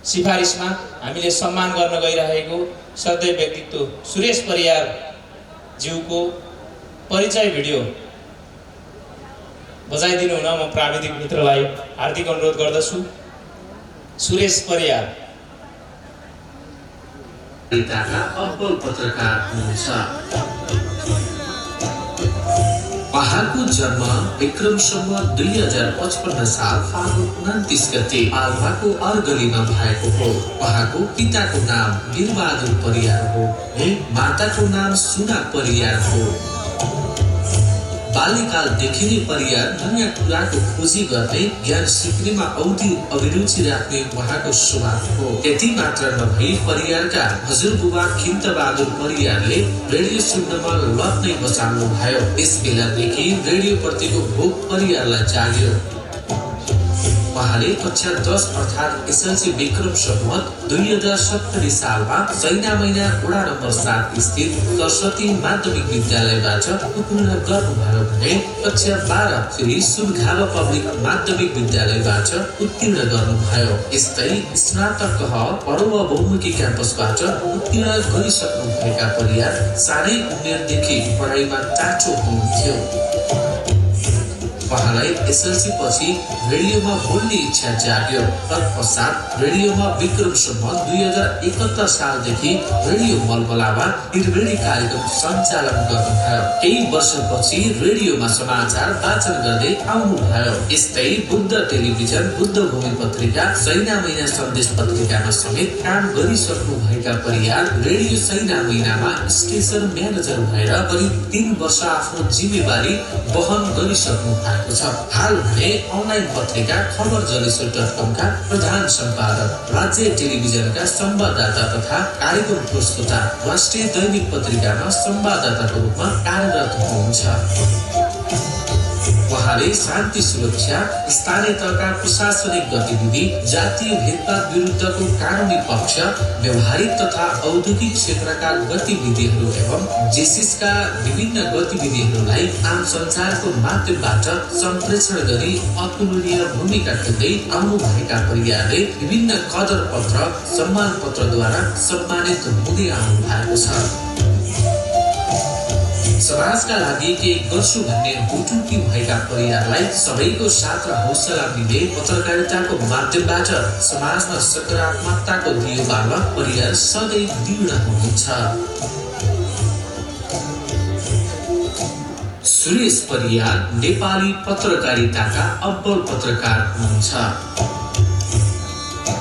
सिफारिसमा हामीले सम्मान गर्न गइरहेको श्रद्धेय व्यक्तित्व सुरेश परियारज्यूको परिचय भिडियो बजाइदिनु हुन म प्राविधिक मित्रलाई हार्दिक अनुरोध गर्दछु। सुरेश परियार अब्बल पत्रकार हुनुहुन्छ। पहाडको जन्म विक्रम सम्वत 2055 साल फागुन 29 गते आल्वाको अरगलीमा भएको हो। उहाँको पिताको नाम वीरबहादुर परियार हो, माताको नाम सुना परियार हो। बाल्यकालदेखि नै परियार नयाँ कुराको खोजी गर्ने, ज्ञान सिक्नेमा औधी अभिरुचि राख्ने उहाँको स्वभाव हो। यति मात्र नभई परियारका हजुरबुबा खिम्तबहादुर परियारले रेडियो सुन्नमा लत नै बचाल्नु भयो। यस बेलादेखि रेडियो प्रतिको भोक परियारलाई जाग्यो। उहाँले कक्षा 10 अर्थात् एसएलसी विक्रम सम्वत 2070 सालमा सैना महिना वडा नम्बर 7 स्थित सरस्वती माध्यमिक विद्यालयबाट उत्तीर्ण गर्नुभयो भने कक्षा 12 फेरि सुनखाला पब्लिक माध्यमिक विद्यालयबाट उत्तीर्ण गर्नुभयो। यस्तै स्नातक तह पर्व बहुमुखी क्याम्पसबाट उत्तीर्ण गरिसक्नु भएका परियार सानै उमेरदेखि पढाइमा चासो हुनुहुन्थ्यो। उहाँलाई एसएलसी पछि रेडियोमा बोल्ने इच्छा जाग्यो। तत्पश्चात रेडियोमा विक्रम सम्वत 2071 सालदेखि रेडियो मलबलामा त्रिवेणी कार्यक्रम सञ्चालन गर्नुभयो। केही वर्षपछि रेडियोमा समाचार वाचन गर्दै आउनुभयो। यस्तै बुद्ध टेलिभिजन, बुद्ध भूमि पत्रिका, सैना महिना सन्देश पत्रिकामा समेत काम गरिसक्नु भएका परियार रेडियो सैना महिनामा स्टेसन म्यानेजर भएर करिब 3 वर्ष आफ्नो जिम्मेवारी वहन गरिसक्नु भएको छ। हाल भने अनलाइन पत्रिका खबर जलेश्वर.com का प्रधान सम्पादक, राज्य टेलिभिजनका संवाददाता तथा कार्यक्रम प्रस्तुता, राष्ट्रिय दैनिक पत्रिकामा संवाददाताको रूपमा कार्यरत हुनुहुन्छ। उहाँले शान्ति सुरक्षा, स्थानीय तहका प्रशासनिक गतिविधि, जातीय भेदभाव विरुद्धको कानुनी पक्ष, व्यवहारिक तथा औद्योगिक क्षेत्रका गतिविधिहरू एवं जेसिसका विभिन्न गतिविधिहरूलाई आम सञ्चारको माध्यमबाट सम्प्रेषण गरी अतुलनीय भूमिका खेल्दै आउनुभएका परियारले विभिन्न कदर पत्र, सम्मान पत्रद्वारा सम्मानित हुँदै आउनु भएको छ। समाजका लागि केही गर्छु भन्ने हुटुकी भएका परियारलाई सबैको साथ र हौसला दिँदै पत्रकारिताको माध्यमबाट समाजमा सकारात्मकताको दियो बाल्न परियार सधैँ दृढ हुनुहुन्छ। सुरेश परियार नेपाली पत्रकारिताका अब्बल पत्रकार हुनुहुन्छ।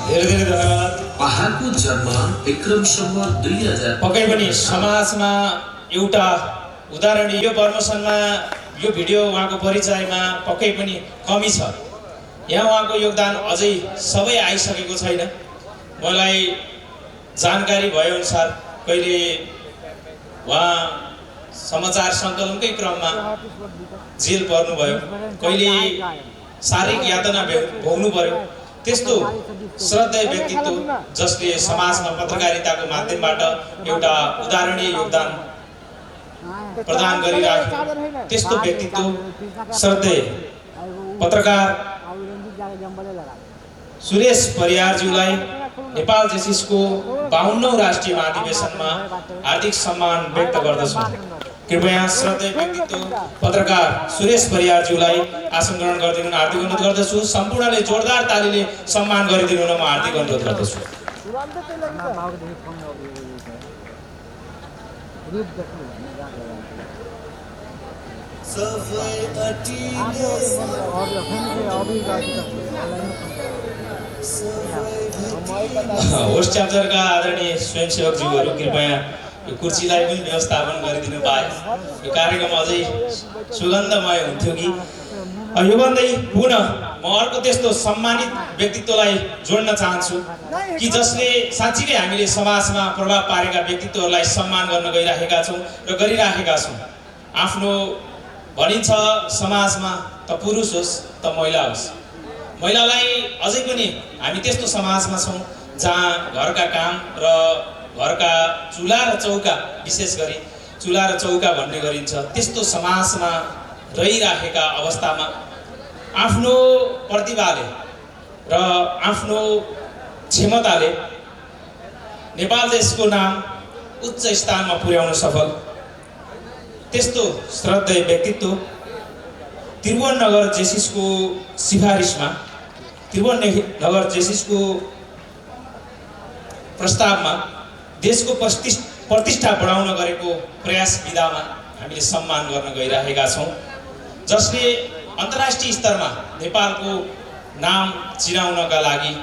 धेरै धेरै धन्यवाद। उहाँको जन्म विक्रम सम्वत 2000 पक्कै पनि समाजमा एउटा उदाहरणीय यो प्रमोसनमा यो भिडियो उहाँको परिचयमा पक्कै पनि कमी छ। यहाँ उहाँको योगदान अझै सबै आइसकेको छैन। मलाई जानकारी भएअनुसार कहिले उहाँ समाचार सङ्कलनकै क्रममा जेल पर्नुभयो, कहिले शारीरिक यातना भोग्नु पर्यो। त्यस्तो श्रद्धेय व्यक्तित्व जसले समाजमा पत्रकारिताको माध्यमबाट एउटा उदाहरणीय योगदान प्रदान गरिराख्यो त्यस्तो व्यक्तित्व श्रद्धेय पत्रकार सुरेश परियारज्यूलाई नेपाल जेसिसको 52औं राष्ट्रिय महाधिवेशनमा हार्दिक सम्मान व्यक्त गर्दछु। कृपया श्रद्धेय व्यक्तित्व पत्रकार सुरेश परियारज्यूलाई आसन ग्रहण गरिदिनु हार्दिक अनुरोध गर्दछु। सम्पूर्णले जोरदार तालीले सम्मान गरिदिनु म हार्दिक अनुरोध गर्दछु। होस्ट च्याप्टरका आदरणीय स्वयंसेवकज्यूहरू कृपया यो कुर्सीलाई पनि व्यवस्थापन गरिदिनु पाए यो कार्यक्रम अझै सुगन्धमय हुन्थ्यो कि यो भन्दै पुनः म अर्को त्यस्तो सम्मानित व्यक्तित्वलाई जोड्न चाहन्छु कि जसले साँच्चीकै हामीले समाजमा प्रभाव पारेका व्यक्तित्वहरूलाई सम्मान गर्न गइराखेका छौँ र गरिराखेका छौँ। आफ्नो भनिन्छ समाजमा त पुरुष होस् त महिला होस्, महिलालाई अझै पनि हामी त्यस्तो समाजमा छौँ जहाँ घरका काम र घरका चुला र चौका, विशेष गरी चुला र चौका भन्ने गरिन्छ, त्यस्तो समाजमा रहिराखेका अवस्थामा आफ्नो प्रतिभाले र आफ्नो क्षमताले नेपाल देशको नाम उच्च स्थानमा पुर्याउन सफल त्यस्तो श्रद्धेय व्यक्तित्व त्रिभुवननगर जेसिसको सिफारिसमा, त्रिभुवननगर जेसिसको प्रस्तावमा देशको प्रतिष्ठा बढाउन गरेको प्रयास विधामा हामीले सम्मान गर्न गइराखेका छौँ, जसले अन्तर्राष्ट्रिय स्तरमा नेपालको नाम चिनाउनका लागि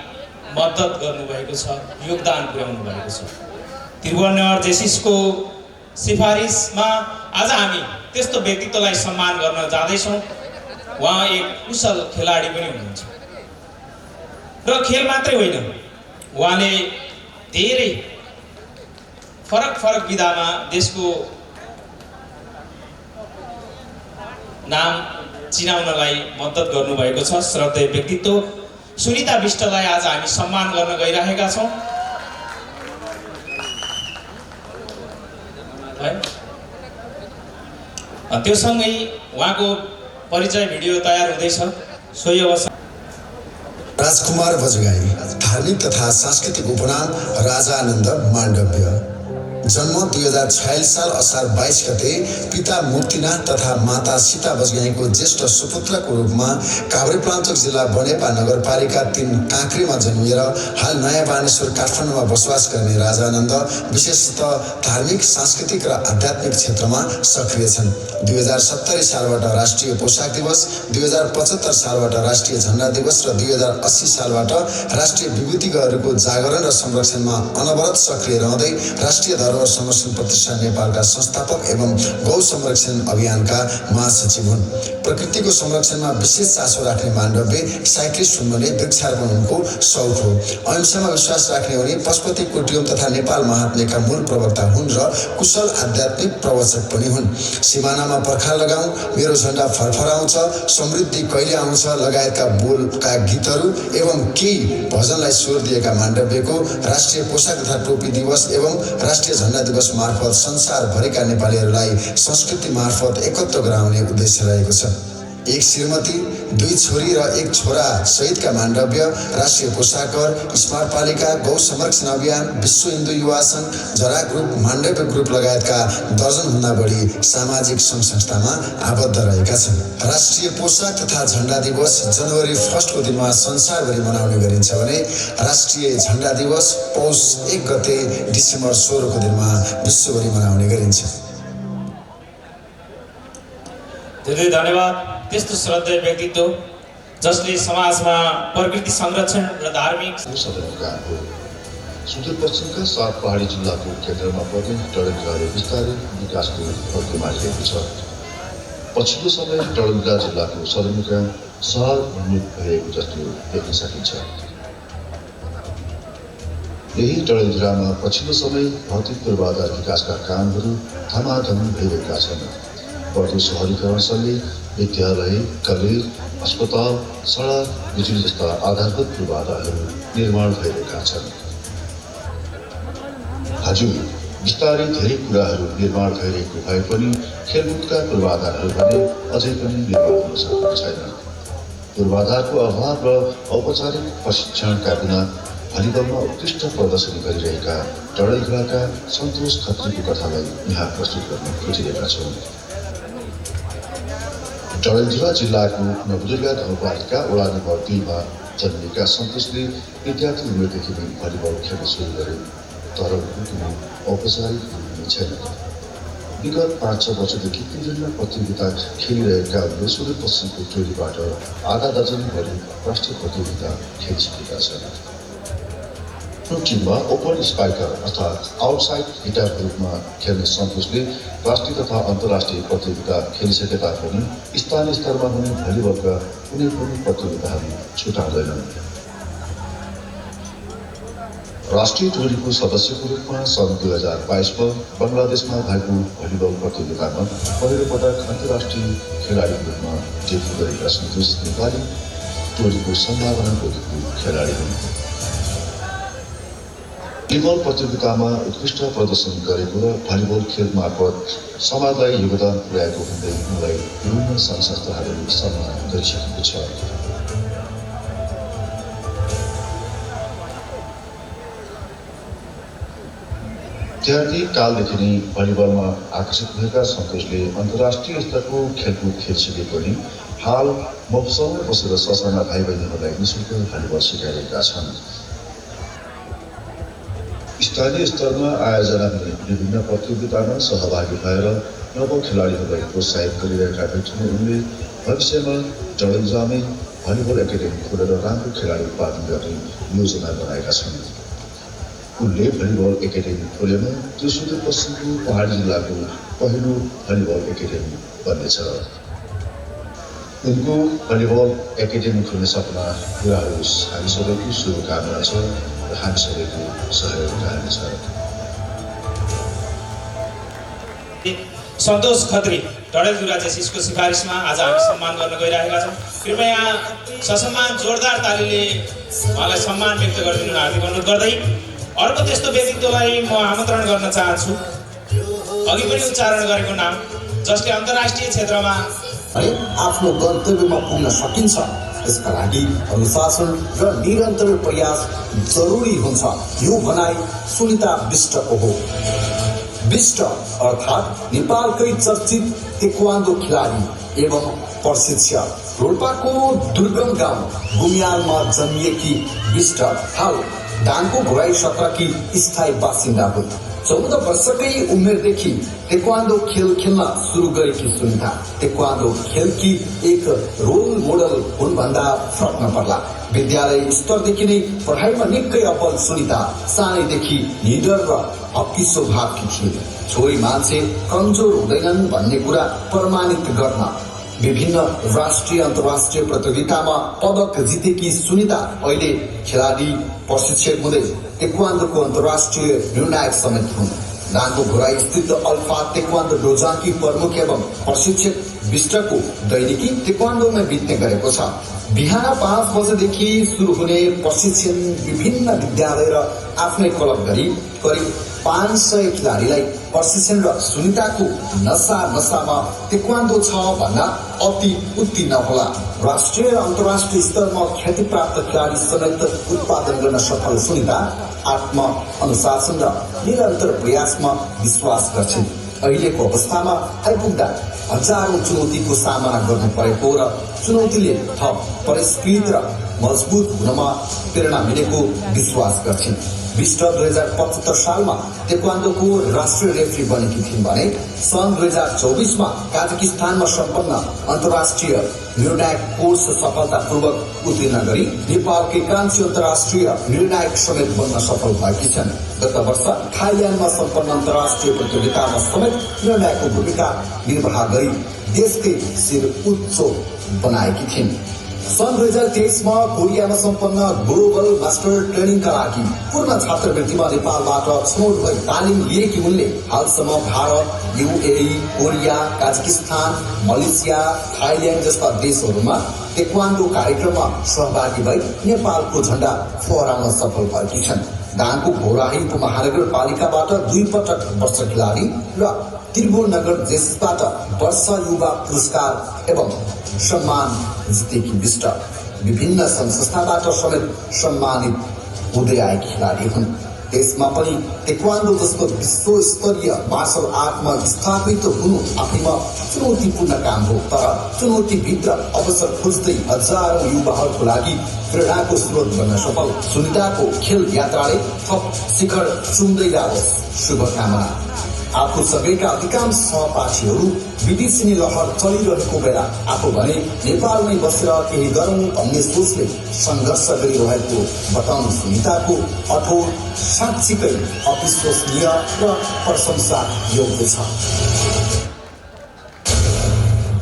मद्दत गर्नुभएको छ, योगदान पुर्याउनु भएको छ। त्रिभुवननगर जेसिसको सिफारिसमा आज हामी त्यस्तो व्यक्तित्वलाई सम्मान गर्न जाँदैछौँ। उहाँ एक कुशल खेलाडी पनि हुनुहुन्छ र खेल मात्रै होइन, उहाँले धेरै फरक विधामा देशको नाम चिनाउनलाई मद्दत गर्नुभएको छ। श्रद्धेय व्यक्तित्व सुनिता विष्टलाई आज हामी सम्मान गर्न गइराखेका छौँ। त्यो सँगै उहाँको परिचय भिडियो तयार हुँदैछ। सोही अवसर राजकुमार बजगाई, धार्मिक तथा सांस्कृतिक उपनाम राजानन्द माण्डव्य, जन्म 2046 साल असार 22 गते, पिता मुक्तिनाथ तथा माता सीता बजगाईको ज्येष्ठ सुपुत्रको रूपमा काभ्रेपलाञ्चोक जिल्ला बनेपा नगरपालिका 3 काँक्रीमा जन्मिएर हाल नयाँ बानेश्वर काठमाडौँमा बसोबास गर्ने राजानन्द विशेषतः धार्मिक, सांस्कृतिक र आध्यात्मिक क्षेत्रमा सक्रिय छन्। 2070 सालबाट राष्ट्रिय पोशाक दिवस, 2075 सालबाट राष्ट्रिय झण्डा दिवस र 2080 सालबाट राष्ट्रिय विभूतिहरूको जागरण र संरक्षणमा अनवरत सक्रिय रहँदै राष्ट्रिय धरोहर संरक्षण प्रतिष्ठान नेपालका संस्थापक एवं गौ संरक्षण अभियानका महासचिव हुन्। प्रकृतिको संरक्षणमा विशेष चासो राख्ने माण्डव्य साइक्लिस्ट हुन् भने वृक्षारोपण उनको शौक हो। अहिंसामा विश्वास राख्ने उनी पशुपति कुटीयम तथा नेपाल महात्म्यका मूल प्रवक्ता हुन् र कुशल आध्यात्मिक प्रवचक पनि हुन्। सिमानामा पर्खाल लगाउँ, मेरो झण्डा फरफराउँछ, समृद्धि कहिले आउँछ लगायतका बोलका गीतहरू एवं केही भजनलाई स्वर दिएका माण्डव्यको राष्ट्रिय पोशाक तथा टोपी दिवस एवं राष्ट्रिय झण्डा दिवस मार्फत संसारभरिका नेपालीहरूलाई संस्कृति मार्फत एकत्र गराउने उद्देश्य रहेको छ। एक श्रीमती, 2 छोरी र 1 छोरा सहितका माण्डव्य राष्ट्रिय पोशाकर, स्मार्ट पालिका, गौ संरक्षण अभियान, विश्व हिन्दू युवा संघ, जरा ग्रुप, माण्डव्य ग्रुप लगायतका दर्जनभन्दा बढी सामाजिक सङ्घ संस्थामा आबद्ध रहेका छन्। राष्ट्रिय पोशाक तथा झण्डा दिवस जनवरी 1 को दिनमा संसारभरि मनाउने गरिन्छ भने राष्ट्रिय झण्डा दिवस पौष 1 गते डिसेम्बर 16 को दिनमा विश्वभरि मनाउने गरिन्छ। धेरै धन्यवाद। त्यस्तो श्रद्धेय व्यक्तित्व जसले समाजमा प्रकृति संरक्षण र धार्मिक सदरमुकाम हो। सुदूरपश्चिमका 7 पहाडी जिल्लाको केन्द्रमा पर्ने डडेलधुराले बिस्तारै विकासको पथमा लिएको छ। पछिल्लो समय डडेलधुरा जिल्लाको सदरमुकाम सहर उन्मुख भएको जस्तो देख्न सकिन्छ। यही डडेलधुरामा पछिल्लो समय भौतिक पूर्वाधार विकासका कामहरू धमाधम भइरहेका छन्। बढ्दो सहरीकरणसँगै विद्यालय, कलेज, अस्पताल, सडक, बिजुली जस्ता आधारभूत पूर्वाधारहरू निर्माण भइरहेका छन्। हजुर, बिस्तारै धेरै कुराहरू निर्माण भइरहेको भए पनि खेलकुदका पूर्वाधारहरू भने अझै पनि निर्माण हुन सकेको छैन। पूर्वाधारको अभाव र औपचारिक प्रशिक्षणका बिना भलिबलमा उत्कृष्ट प्रदर्शन गरिरहेका डडेलधुराका सन्तोष खत्रीको कथालाई यहाँ प्रस्तुत गर्न खोजिरहेका छौँ। डडेलधुरा जिल्लाको नवदुर्गा गाउँपालिका वडा नम्बर 2 मा जन्मेका सन्तोषले विद्यार्थी उमेरदेखि नै भलिबल खेल्न सुरु गरे, तर कुनै औपचारिक हुने छैन। विगत 5-6 वर्षदेखि विभिन्न प्रतियोगिता खेलिरहेका उनले सुदूरपश्चिमको टोलीबाट आधा दर्जनभरि राष्ट्रिय प्रतियोगिता खेलिसकेका छन्। प्रो टिममा ओपन स्पाइकर अर्थात् आउटसाइड हिटरको रूपमा खेल्ने सन्तोषले राष्ट्रिय तथा अन्तर्राष्ट्रिय प्रतियोगिता खेलिसके तापनि स्थानीय स्तरमा हुने भलिबलका कुनै पनि प्रतियोगिताहरू छुटाउँदैनन्। राष्ट्रिय टोलीको सदस्यको रूपमा सन् 2022 मा बङ्गलादेशमा भएको भलिबल प्रतियोगितामा पहिलो पटक अन्तर्राष्ट्रिय खेलाडीको रूपमा डेब्यू गरेका सन्तोष नेपाली टोलीको सम्भावना बोकेको खेलाडी हुन्। भलिबल प्रतियोगितामा उत्कृष्ट प्रदर्शन गरेको र भलिबल खेल मार्फत समाजलाई योगदान पुर्याएको हुँदै उनलाई विभिन्न सङ्घ संस्थाहरूले सम्मान गरिसकेको छ। विद्यार्थी कालदेखि नै भलिबलमा आकर्षित भएका सन्तोषले अन्तर्राष्ट्रिय स्तरको खेलकुद खेलिसके पनि हाल मफसलमा बसेर ससाना भाइ बहिनीहरूलाई निःशुल्क भलिबल सिकाइरहेका छन्। स्थानीय स्तरमा आयोजना हुने विभिन्न प्रतियोगितामा सहभागी भएर नव खेलाडीहरूलाई प्रोत्साहित गरिरहेका व्यक्तिले उनले भविष्यमा डडेलधुरामै भलिबल एकाडेमी खोलेर राम्रो खेलाडी उत्पादन गर्ने योजना बनाएका छन्। उनले भलिबल एकाडेमी खोलेमा त्यो सुदूरपश्चिमको पहाडी जिल्लाको पहिलो भलिबल एकाडेमी बन्नेछ। उनको भलिबल एकाडेमी खोल्ने सपना पुरा होस्, हामी सबैको शुभकामना छ र हामी सबैको सहयोग रहनेछ। सन्तोष खत्री डडेलधुरा जेसिसको सिफारिसमा आज हामी सम्मान गर्न गइरहेका छौँ। कृपया ससम्मान जोरदार तालीले उहाँलाई सम्मान व्यक्त गरिदिनु हार्दिक अनुरोध गर्दै अर्को त्यस्तो व्यक्तित्वलाई म आमन्त्रण गर्न चाहन्छु, अघि पनि उच्चारण गरेको नाम, जसले अन्तर्राष्ट्रिय क्षेत्रमा आफ्नो गन्तव्यमा पुग्न सकिन्छ। यसका लागि अनुशासन र निरन्तर प्रयास जरुरी हुन्छ। यो भनाइ सुनिता विष्टको हो। विष्ट अर्थात् नेपालकै चर्चित तेक्वान्दो खेलाडी एवं प्रशिक्षक। रोल्पाको दुर्गम गाउँ गुमियालमा जन्मिएकी विष्ट हाल डाङको घोराई सत्रकी स्थायी बासिन्दा हुन्। 14 वर्षकै उमेरदेखि तेक्वान्दो खेल खेल्न सुरु गरेकी सुनिता तेक्वान्दो खेलकी एक रोल मोडल हुन् भन्दा फरक नपर्ला। विद्यालय स्तरदेखि नै पढाइमा निकै अब्बल सुनिता सानैदेखि निडर र हक्की स्वभावकी थिए। छोरी मान्छे कमजोर हुँदैनन् भन्ने कुरा प्रमाणित गर्न विभिन्न राष्ट्रिय अन्तर्राष्ट्रिय प्रतियोगितामा पदक जितेकी सुनिता अहिले खेलाडी प्रशिक्षक हुँदै तेक्वान्दोको अन्तर्राष्ट्रिय निर्णायक समेत हुन्। डाङको घोराई स्थित अल्फा तेक्वान्दो डोजाकी प्रमुख एवं प्रशिक्षक विष्टको दैनिकी तेक्वान्दोमा बित्ने गरेको छ। बिहान 5 बजेदेखि सुरु हुने प्रशिक्षण विभिन्न विद्यालय र आफ्नै क्लब गरी करिब 500 खेलाडीलाई प्रशिक्षण र सुनिताको नसामा तेक्वान्दो छ भन्दा अति उत्ति नहोला। राष्ट्रिय र अन्तर्राष्ट्रिय स्तरमा ख्यातिप्राप्त खेलाडी समेत उत्पादन गर्न सफल सुनिता आत्म अनुशासन र निरन्तर प्रयासमा विश्वास गर्छिन्। अहिलेको अवस्थामा आइपुग्दा हजारौं चुनौतीको सामना गर्नु परेको र चुनौतीले थप परिष्कृत र मजबुत हुनमा प्रेरणा मिलेको विश्वास गर्छिन्। विष्ट 2075 सालमा तेक्वान्दोको राष्ट्रिय रेफ्री बनेकी थिइन् भने सन् 2024 मा काजाकिस्तानमा सम्पन्न अन्तर्राष्ट्रिय निर्णायक कोर्स सफलतापूर्वक उत्तीर्ण गरी नेपालकै कान्छी अन्तर्राष्ट्रिय निर्णायक समेत बन्न सफल भएकी छन्। गत वर्ष थाइल्याण्डमा सम्पन्न अन्तर्राष्ट्रिय प्रतियोगितामा समेत निर्णायकको भूमिका निर्वाह गरी देशकै शिर उच्च बनाएकी थिइन्। सन् 2023 मा कोरियामा सम्पन्न ग्लोबल मास्टर ट्रेनिङका लागि पूर्ण छात्रवृत्तिमा नेपालबाट छनौट भई तालिम लिएकी उनले हालसम्म Bharat, UAE, Korea, Kazakhstan, Malaysia, Thailand जस्ता देशहरूमा तेक्वान्दो कार्यक्रममा सहभागी भई नेपालको झण्डा फहराउन सफल भएकी छन्। दाङको घोराही उपमहानगरपालिकाबाट 2 पटक वर्ष खेलाडी र त्रिभुवननगर जेसिसबाट वर्ष युवा पुरस्कार एवं सम्मान जितेकी विष्ट विभिन्न संस्थाबाट समेत सम्मानित हुँदै आएकी खेलाडी हुन्। देशमा पनि टेक्वान्डो जस्तो विश्वस्तरीय मार्शल आर्टमा स्थापित हुनु आफैमा चुनौतीपूर्ण काम हो, तर चुनौतीभित्र अवसर खोज्दै हजारौं युवाहरूको लागि प्रेरणाको स्रोत बन्न सफल सुनिताको खेल यात्राले थप शिखर चुम्दै जाओस्, शुभकामना। आफूसँगैका अधिकांश सहपाठीहरू विदेशी लहर चलिरहेको बेला आफू भने नेपालमै बसेर केही गरौँ भन्ने सोचले सङ्घर्ष गरिरहेको बताउनु सुनिताको अठोट साँच्चीकै अविश्वसनीय र प्रशंसा योग्य छ।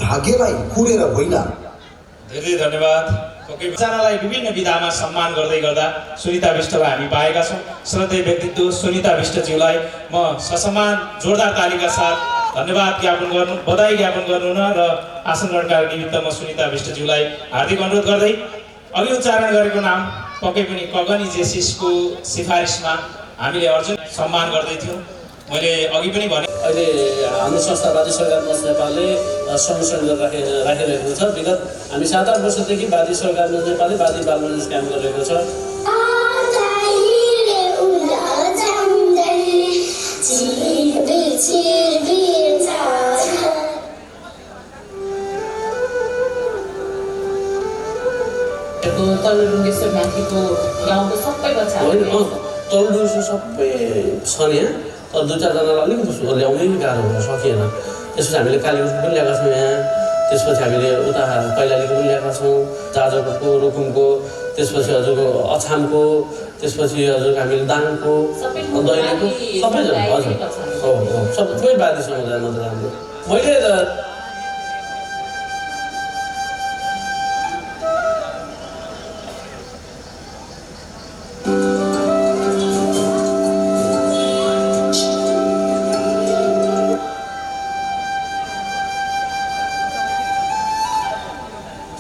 भाग्यलाई कुरेर होइन। धेरै धन्यवाद। सबैजनालाई विभिन्न विधामा सम्मान गर्दै गर्दा सुनिता विष्टलाई हामी पाएका छौँ। श्रद्धेय व्यक्तित्व सुनिता विष्टज्यूलाई म ससम्मान जोरदार तालीका साथ धन्यवाद ज्ञापन गर्नु, बधाई ज्ञापन गर्नु र आसन ग्रहणका निमित्त म सुनिता विष्टज्यूलाई हार्दिक अनुरोध गर्दै अघि उच्चारण गरेको नाम पक्कै पनि कगनी जेसिसको सिफारिसमा हामीले अर्जुन सम्मान गर्दै थियौँ। मैले अघि पनि भने अहिले हाम्रो संस्था वादी सरकार मञ्च नेपालले संरक्षण राखिरहेको छ। विगत हामी 7-8 वर्षदेखि वादी सरकार मञ्च नेपालले वादी बाल मञ्च काम गरिरहेको छ। तल्लो माथिको गाउँको सबै बच्चाहरू तल्लो सबै छ नि, तर 2-4जनालाई अलिकति ल्याउनै गाह्रो हुन सकिएन। त्यसपछि हामीले कालीकोटको पनि ल्याएका छौँ यहाँ, त्यसपछि हामीले उता कैलालीको पनि ल्याएका छौँ, जाजरकोटको, रुकुमको, त्यसपछि हजुरको अछामको, त्यसपछि हजुरको हामीले दाङको, दैलेको सबैजना हजुर हो सबै वादी समुदाय मात्र राम्रो। मैले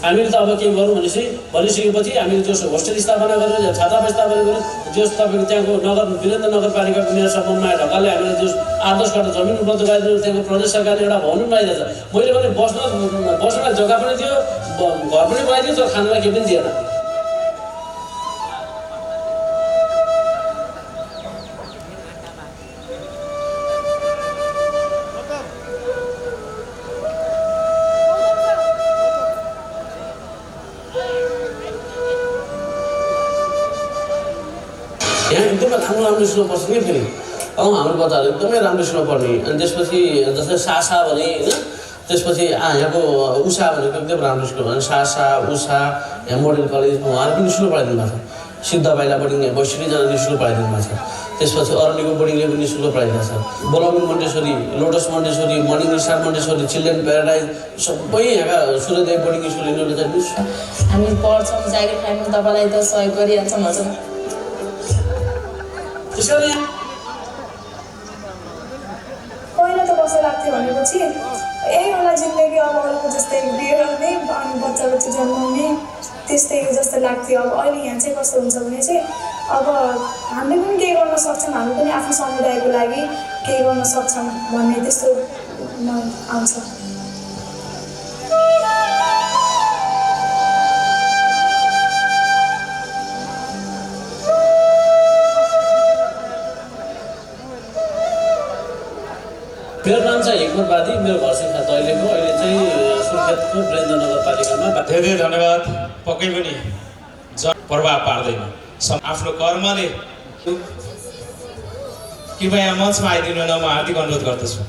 हामीले त अब के गरौँ भनिसकेपछि हामीले जो होस्टेल स्थापना गरेर छात्रावास स्थापना गरेर जो तपाईँको त्यहाँको नगर वीरेन्द्र नगरपालिकाको मेयर सम्बन्धमा ढकालले हामीले जो 8-10 कट्ठा जमिन उपलब्ध गराइदिनु, त्यहाँको प्रदेश सरकारले एउटा भवन बनाइदिएछ। मैले भने बस्नलाई जग्गा पनि दियो, घर पनि बनाइदियो, तर खानलाई केही पनि दिएन। यहाँ एकदमै राम्रो स्कुल पर्छ नि फेरि हाम्रो बच्चाहरू एकदमै राम्रो स्कुल पढ्ने। अनि त्यसपछि जस्तै सासा भने होइन, त्यसपछि यहाँको उषा भनेको एकदम राम्रो स्कुल, अनि सासा उषा यहाँ मोडल कलेज उहाँहरू पनि स्कुल पढाइदिनु भएको छ। सिद्ध बाइला बोर्डिङ 62जना स्कुल पढाइदिनु भएको छ। त्यसपछि अरण्यको बोर्डिङले पनि स्कुल पढाइदिएको छ। बोलाउनु Montessori, lotus Montessori, morning star Montessori, children paradise सबै यहाँका सूर्यदेव बोर्डिङ स्कुल यिनीहरूले चाहिँ हामी पढ्छौँ, जागिर खायौँ, तपाईँलाई त सहयोग गरिहाल्छौँ हजुर। पहिला त कस्तो लाग्थ्यो भनेपछि होला जिन्दगी अब अरूको जस्तै बिहे गर्ने अनि बच्चा जन्माउने त्यस्तै जस्तो लाग्थ्यो। अब अहिले यहाँ चाहिँ कस्तो हुन्छ भने चाहिँ अब हामीले पनि केही गर्न सक्छौँ, हामी पनि आफ्नो समुदायको लागि केही गर्न सक्छौँ भन्ने त्यस्तो आउँछ। मेरो नाम चाहिँ हिक्मत वादी, मेरो घर चाहिँ दैलेको, अहिले चाहिँ सुर्खेतको वीरेन्द्र नगरपालिकामा। धेरै धन्यवाद। पक्कै पनि प्रभाव पार्दैन आफ्नो कर्मले। कृपया मञ्चमा आइदिनु न, म हार्दिक अनुरोध गर्दछु।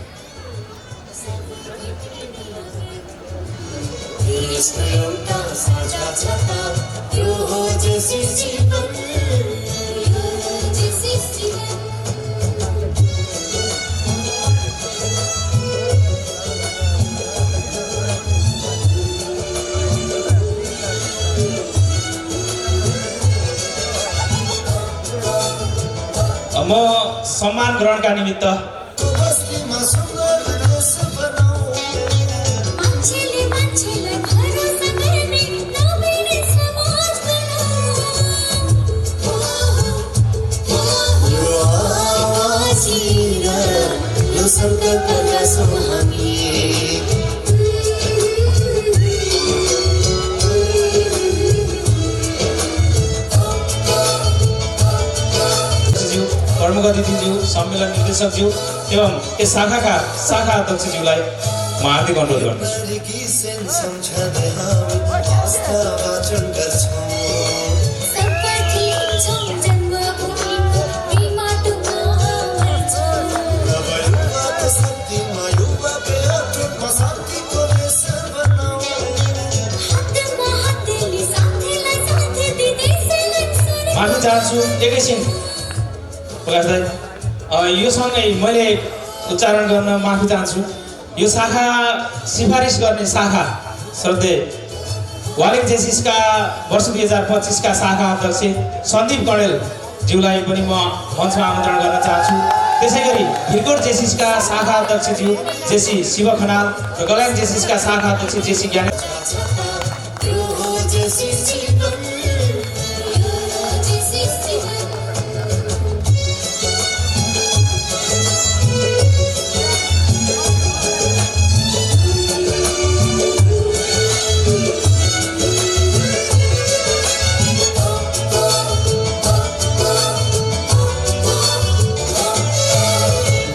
म सम्मान ग्रहणका निमित्त कर्मगति दिज्यू सम्मेलन निर्देशकज्यू एवं यस शाखाका शाखा अध्यक्षज्यूलाई म हार्दिक अनुरोध गर्दछु। माफी चाहन्छु एकैछिन प्रकाश दाइ, यो सँगै मैले उच्चारण गर्न माफी चाहन्छु। यो शाखा सिफारिस गर्ने शाखा श्रद्धेय वालिङ जेसिसका वर्ष 2025 का शाखा अध्यक्ष सन्दीप कणेल ज्यूलाई पनि म मञ्चमा आमन्त्रण गर्न चाहन्छु। त्यसैगरी भिरकोट जेसिसका शाखा अध्यक्ष ज्यू जेसी शिव खनाल र गलाङ जेसिसका शाखा अध्यक्ष जेसी ज्ञान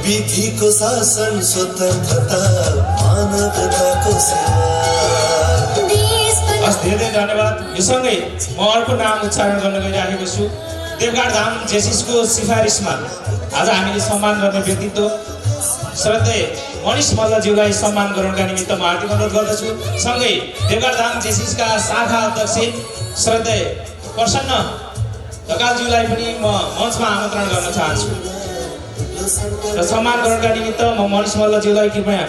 विधिको शासन स्वतन्त्रता मानवताको सेवा। हस्, धेरै धेरै धन्यवाद। यो सँगै म अर्को नाम उच्चारण गर्न गइरहेको छु। देवघाट धाम जेसिसको सिफारिसमा आज हामीले सम्मान गर्ने व्यक्तित्व श्रद्धेय मनिष मल्लज्यूलाई सम्मान गराउनका निमित्त म हार्दिक अनुरोध गर्दछु। सँगै देवघाट धाम जेसिसका शाखा अध्यक्ष श्रद्धेय प्रसन्न ढकालज्यूलाई पनि म मञ्चमा आमन्त्रण गर्न चाहन्छु र सम्मान गराउनका निमित्त म मनिष मल्लज्यूलाई कृपया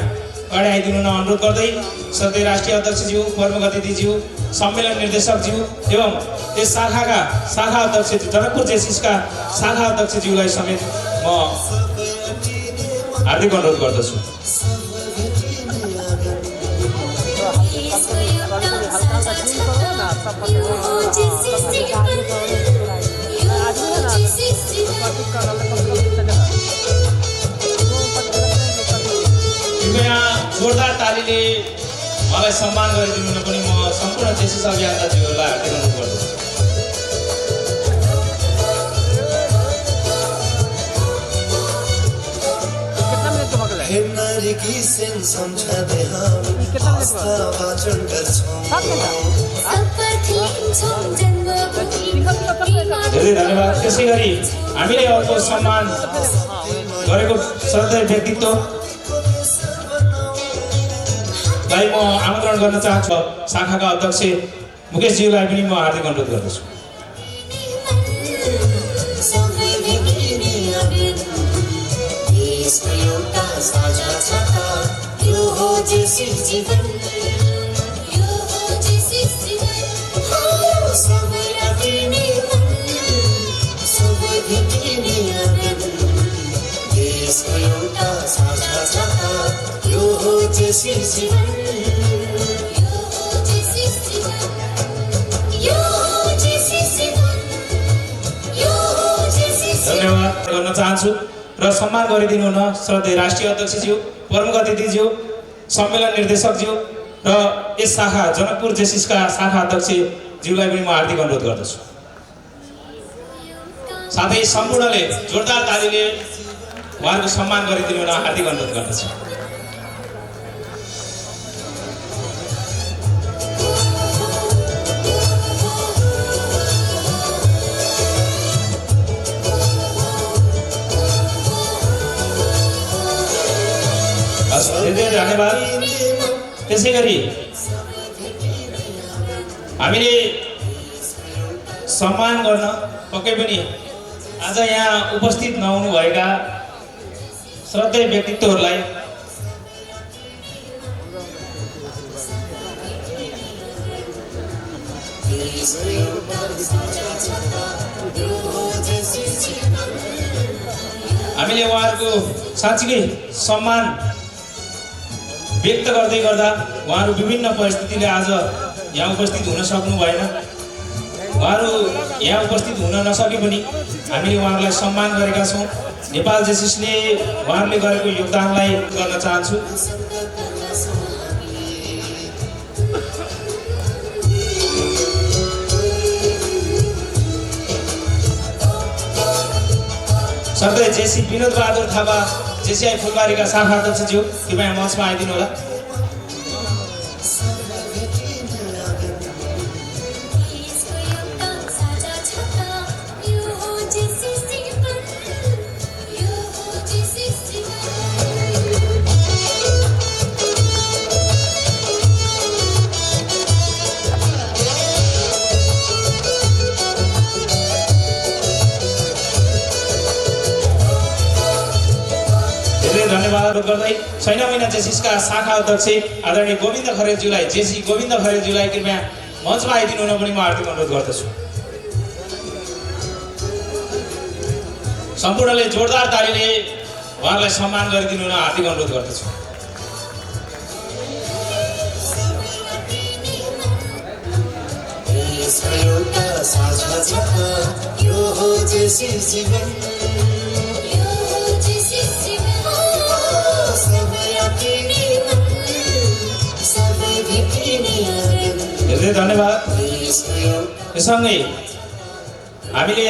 अगाडि आइदिनु न अनुरोध गर्दै श्रद्धेय राष्ट्रिय अध्यक्षज्यू कर्मगतिज्यू सम्मेलन निर्देशकज्यू एवं यस शाखाका शाखा अध्यक्ष जनकपुर जेसिसका शाखा अध्यक्षज्यूलाई समेत म हार्दिक अनुरोध गर्दछु। कृपया जोरदार तालीले मलाई सम्मान गरिदिनु पनि म सम्पूर्ण जेसिस अभियन्ताज्यूहरूलाई हार्दिक अनुरोध गर्दछु। धेरै धन्यवाद। त्यसै गरी हामीले अर्को सम्मान गरेको श्रद्धेय व्यक्तित्व लाई म आमन्त्रण गर्न चाहन्छु। शाखाका अध्यक्ष मुकेशज्यूलाई पनि म हार्दिक अनुरोध गर्दछु। धन्यवाद गर्न चाहन्छु र सम्मान गरिदिनु हुन श्रद्धेय राष्ट्रिय अध्यक्षज्यू प्रमुख अतिथिज्यू सम्मेलन निर्देशकज्यू र यस शाखा जनकपुर जेसिसका शाखा अध्यक्षज्यूलाई पनि म हार्दिक अनुरोध गर्दछु। साथै सम्पूर्णले जोरदार तालीले उहाँहरूको सम्मान गरिदिनु हुन हार्दिक अनुरोध गर्दछु। धेरै धन्यवाद। त्यसै गरी हामीले सम्मान गर्न पक्कै पनि आज यहाँ उपस्थित नहुनुभएका श्रद्धेय व्यक्तित्वहरूलाई हामीले उहाँहरूको साँच्चीकै सम्मान व्यक्त गर्दै गर्दा उहाँहरू विभिन्न परिस्थितिले आज यहाँ उपस्थित हुन सक्नु भएन। उहाँहरू यहाँ उपस्थित हुन नसके पनि हामीले उहाँहरूलाई सम्मान गरेका छौँ। नेपाल जेसिसले उहाँहरूले गरेको योगदानलाई गर्न चाहन्छु। श्रद्धेय जेसी विनोद बहादुर थापा जेसीआई फुलबारीका शाखा अध्यक्षज्यू कृपया मञ्चमा आइदिनु होला। धन्यवाद गर्दै छैन महिना जेसिसका शाखा अध्यक्ष आदरणीय गोविन्द खरेलज्यूलाई जेसी गोविन्द खरेलज्यूलाई कृपया मञ्चमा आइदिनु हुन पनि म हार्दिक अनुरोध गर्दछु। सम्पूर्णले जोरदार तालीले उहाँलाई सम्मान गरिदिनु हुन हार्दिक अनुरोध गर्दछु। धेरै धन्यवाद। यससँगै हामीले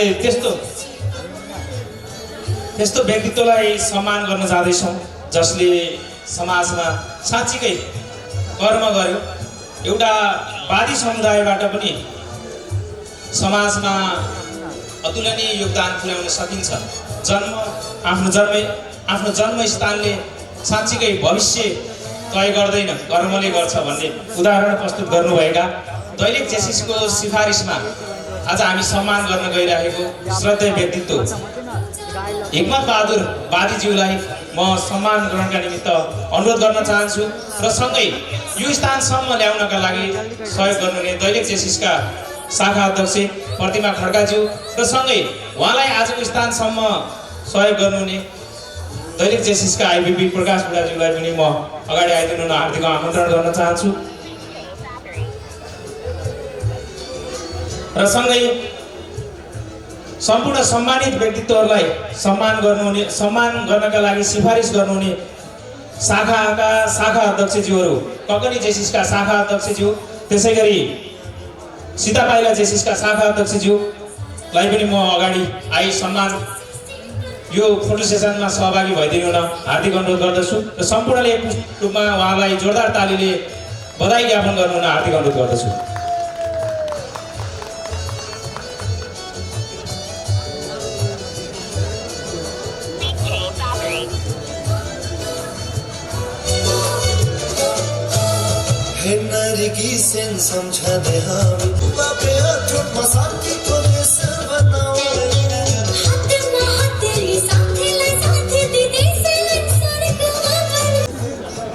त्यस्तो व्यक्तित्वलाई सम्मान गर्न जाँदैछौँ जसले समाजमा साँच्चीकै कर्म गर्यो। एउटा वादी समुदायबाट पनि समाजमा अतुलनीय योगदान पुर्याउन सकिन्छ। आफ्नो जन्मस्थानले साँच्चीकै भविष्य तय गर्दैन, कर्मले गर्छ भन्ने उदाहरण प्रस्तुत गर्नुभएका दैलेख जेसिसको सिफारिसमा आज हामी सम्मान गर्न गइरहेको श्रद्धेय व्यक्तित्व हिक्मत बहादुर वादीज्यूलाई म सम्मान ग्रहणका निमित्त अनुरोध गर्न चाहन्छु र सँगै यो स्थानसम्म ल्याउनका लागि सहयोग गर्नुहुने दैलेख जेसिसका शाखा अध्यक्ष प्रतिमा खड्काज्यू र सँगै उहाँलाई आजको स्थानसम्म सहयोग गर्नुहुने दैलेख जेसिसका आइबिपी प्रकाश बुढाज्यूलाई पनि म अगाडि आइदिनु हुन हार्दिक आमन्त्रण गर्न चाहन्छु र सँगै सम्पूर्ण सम्मानित व्यक्तित्वहरूलाई सम्मान गर्नका लागि सिफारिस गर्नुहुने शाखा अध्यक्षज्यूहरू ककनी जेसिसका शाखा अध्यक्षज्यू, त्यसै गरी सीतापाइला जेसिसका शाखा अध्यक्षज्यूलाई पनि म अगाडि आई सम्मान यो फोटो सेसनमा सहभागी भइदिनु हुन हार्दिक अनुरोध गर्दछु र सम्पूर्णले एक रूपमा उहाँलाई जोरदार तालीले बधाई ज्ञापन गर्नु हुन हार्दिक अनुरोध गर्दछु। की सेन समझाने हम बापे अठुट मसाकी को देश बनाओ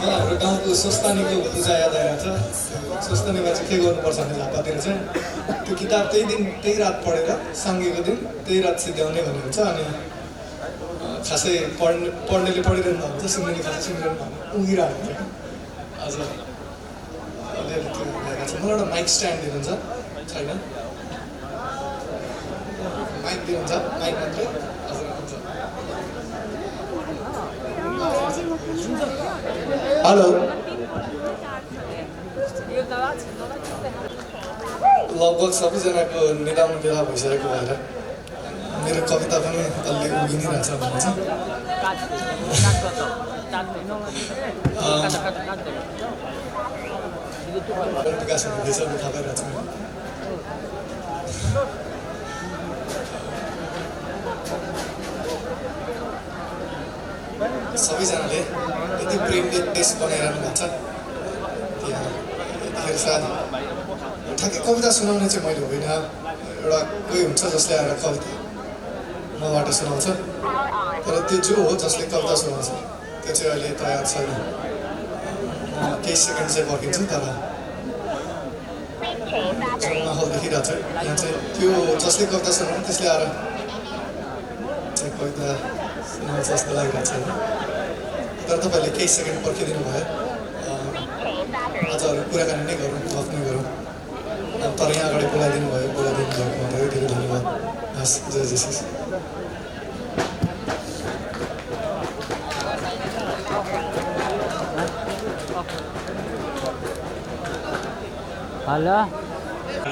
हाम्रो गाउँको स्वस्तानीको पूजा याद आइरहेको छ। स्वस्तानीमा चाहिँ के गर्नुपर्छ भने झापातिर चाहिँ त्यो किताब त्यही रात पढेर साङ्गेको दिन त्यही रात सिद्ध्याउने भन्ने हुन्छ। अनि खासै पढ्नेले पढिरहनु हुन्छ, सुन्नेले खासै सुनिरहनु उगिरहेको हुन्छ। आज अलिअलि त्यो ल्याएको छ। मलाई एउटा माइक स्ट्यान्ड दिनुहुन्छ छैन? माइक दिनुहुन्छ? माइक मात्रै हजुर हुन्छ। हेलो, लगभग सबैजनाको निदान बेला भइसकेको भएर मेरो कविता पनि अलि उभि नै रहेछ भन्ने छ। विकास हुँदैछ थाहा पाइरहेको छु। सबैजनाले यति प्रेमले देश बनाइरहनु भएको छ। त्यहाँ यतिखेर सायद ठ्याक्कै कविता सुनाउने चाहिँ मैले होइन, एउटा कोही हुन्छ जसले आएर कविता मबाट सुनाउँछ, तर त्यो जो हो जसले कविता सुनाउँछ त्यो चाहिँ अहिले तयार छैन। म केही सेकेन्ड चाहिँ पर्खिन्छु, तर जुन माहौल देखिरहेको छ यहाँ चाहिँ त्यो जसले कविता सुनाउनु त्यसले आएर चाहिँ कविता सुनाउँछ जस्तो लागिरहेको छैन। तर तपाईँहरूले केही सेकेन्ड पर्खिदिनु भयो। आज अरू कुराकानी नै गरौँ, गफ नै गरौँ। तर यहाँ अगाडि बोलाइदिनु भएकोमा धेरै धेरै धन्यवाद। हस्, जय जेसिस।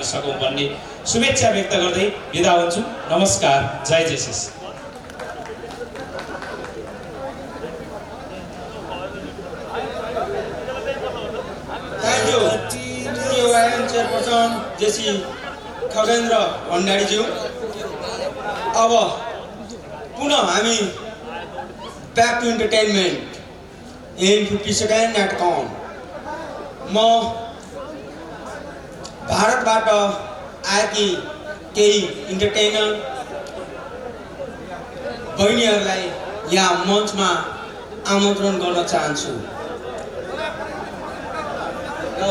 सकौँ भन्ने शुभेच्छा व्यक्त गर्दै बिदा हुन्छु। नमस्कार, जय जेसिस। जेसी खगेन्द्र भण्डारीज्यू। अब पुनः हामी back to entertainment in 50 second at count. म भारतबाट आएकी केही इन्टरटेनर बहिनीहरूलाई यहाँ मञ्चमा आमन्त्रण गर्न चाहन्छु र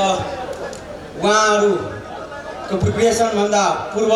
उहाँहरूको प्रिपरेसनभन्दा पूर्व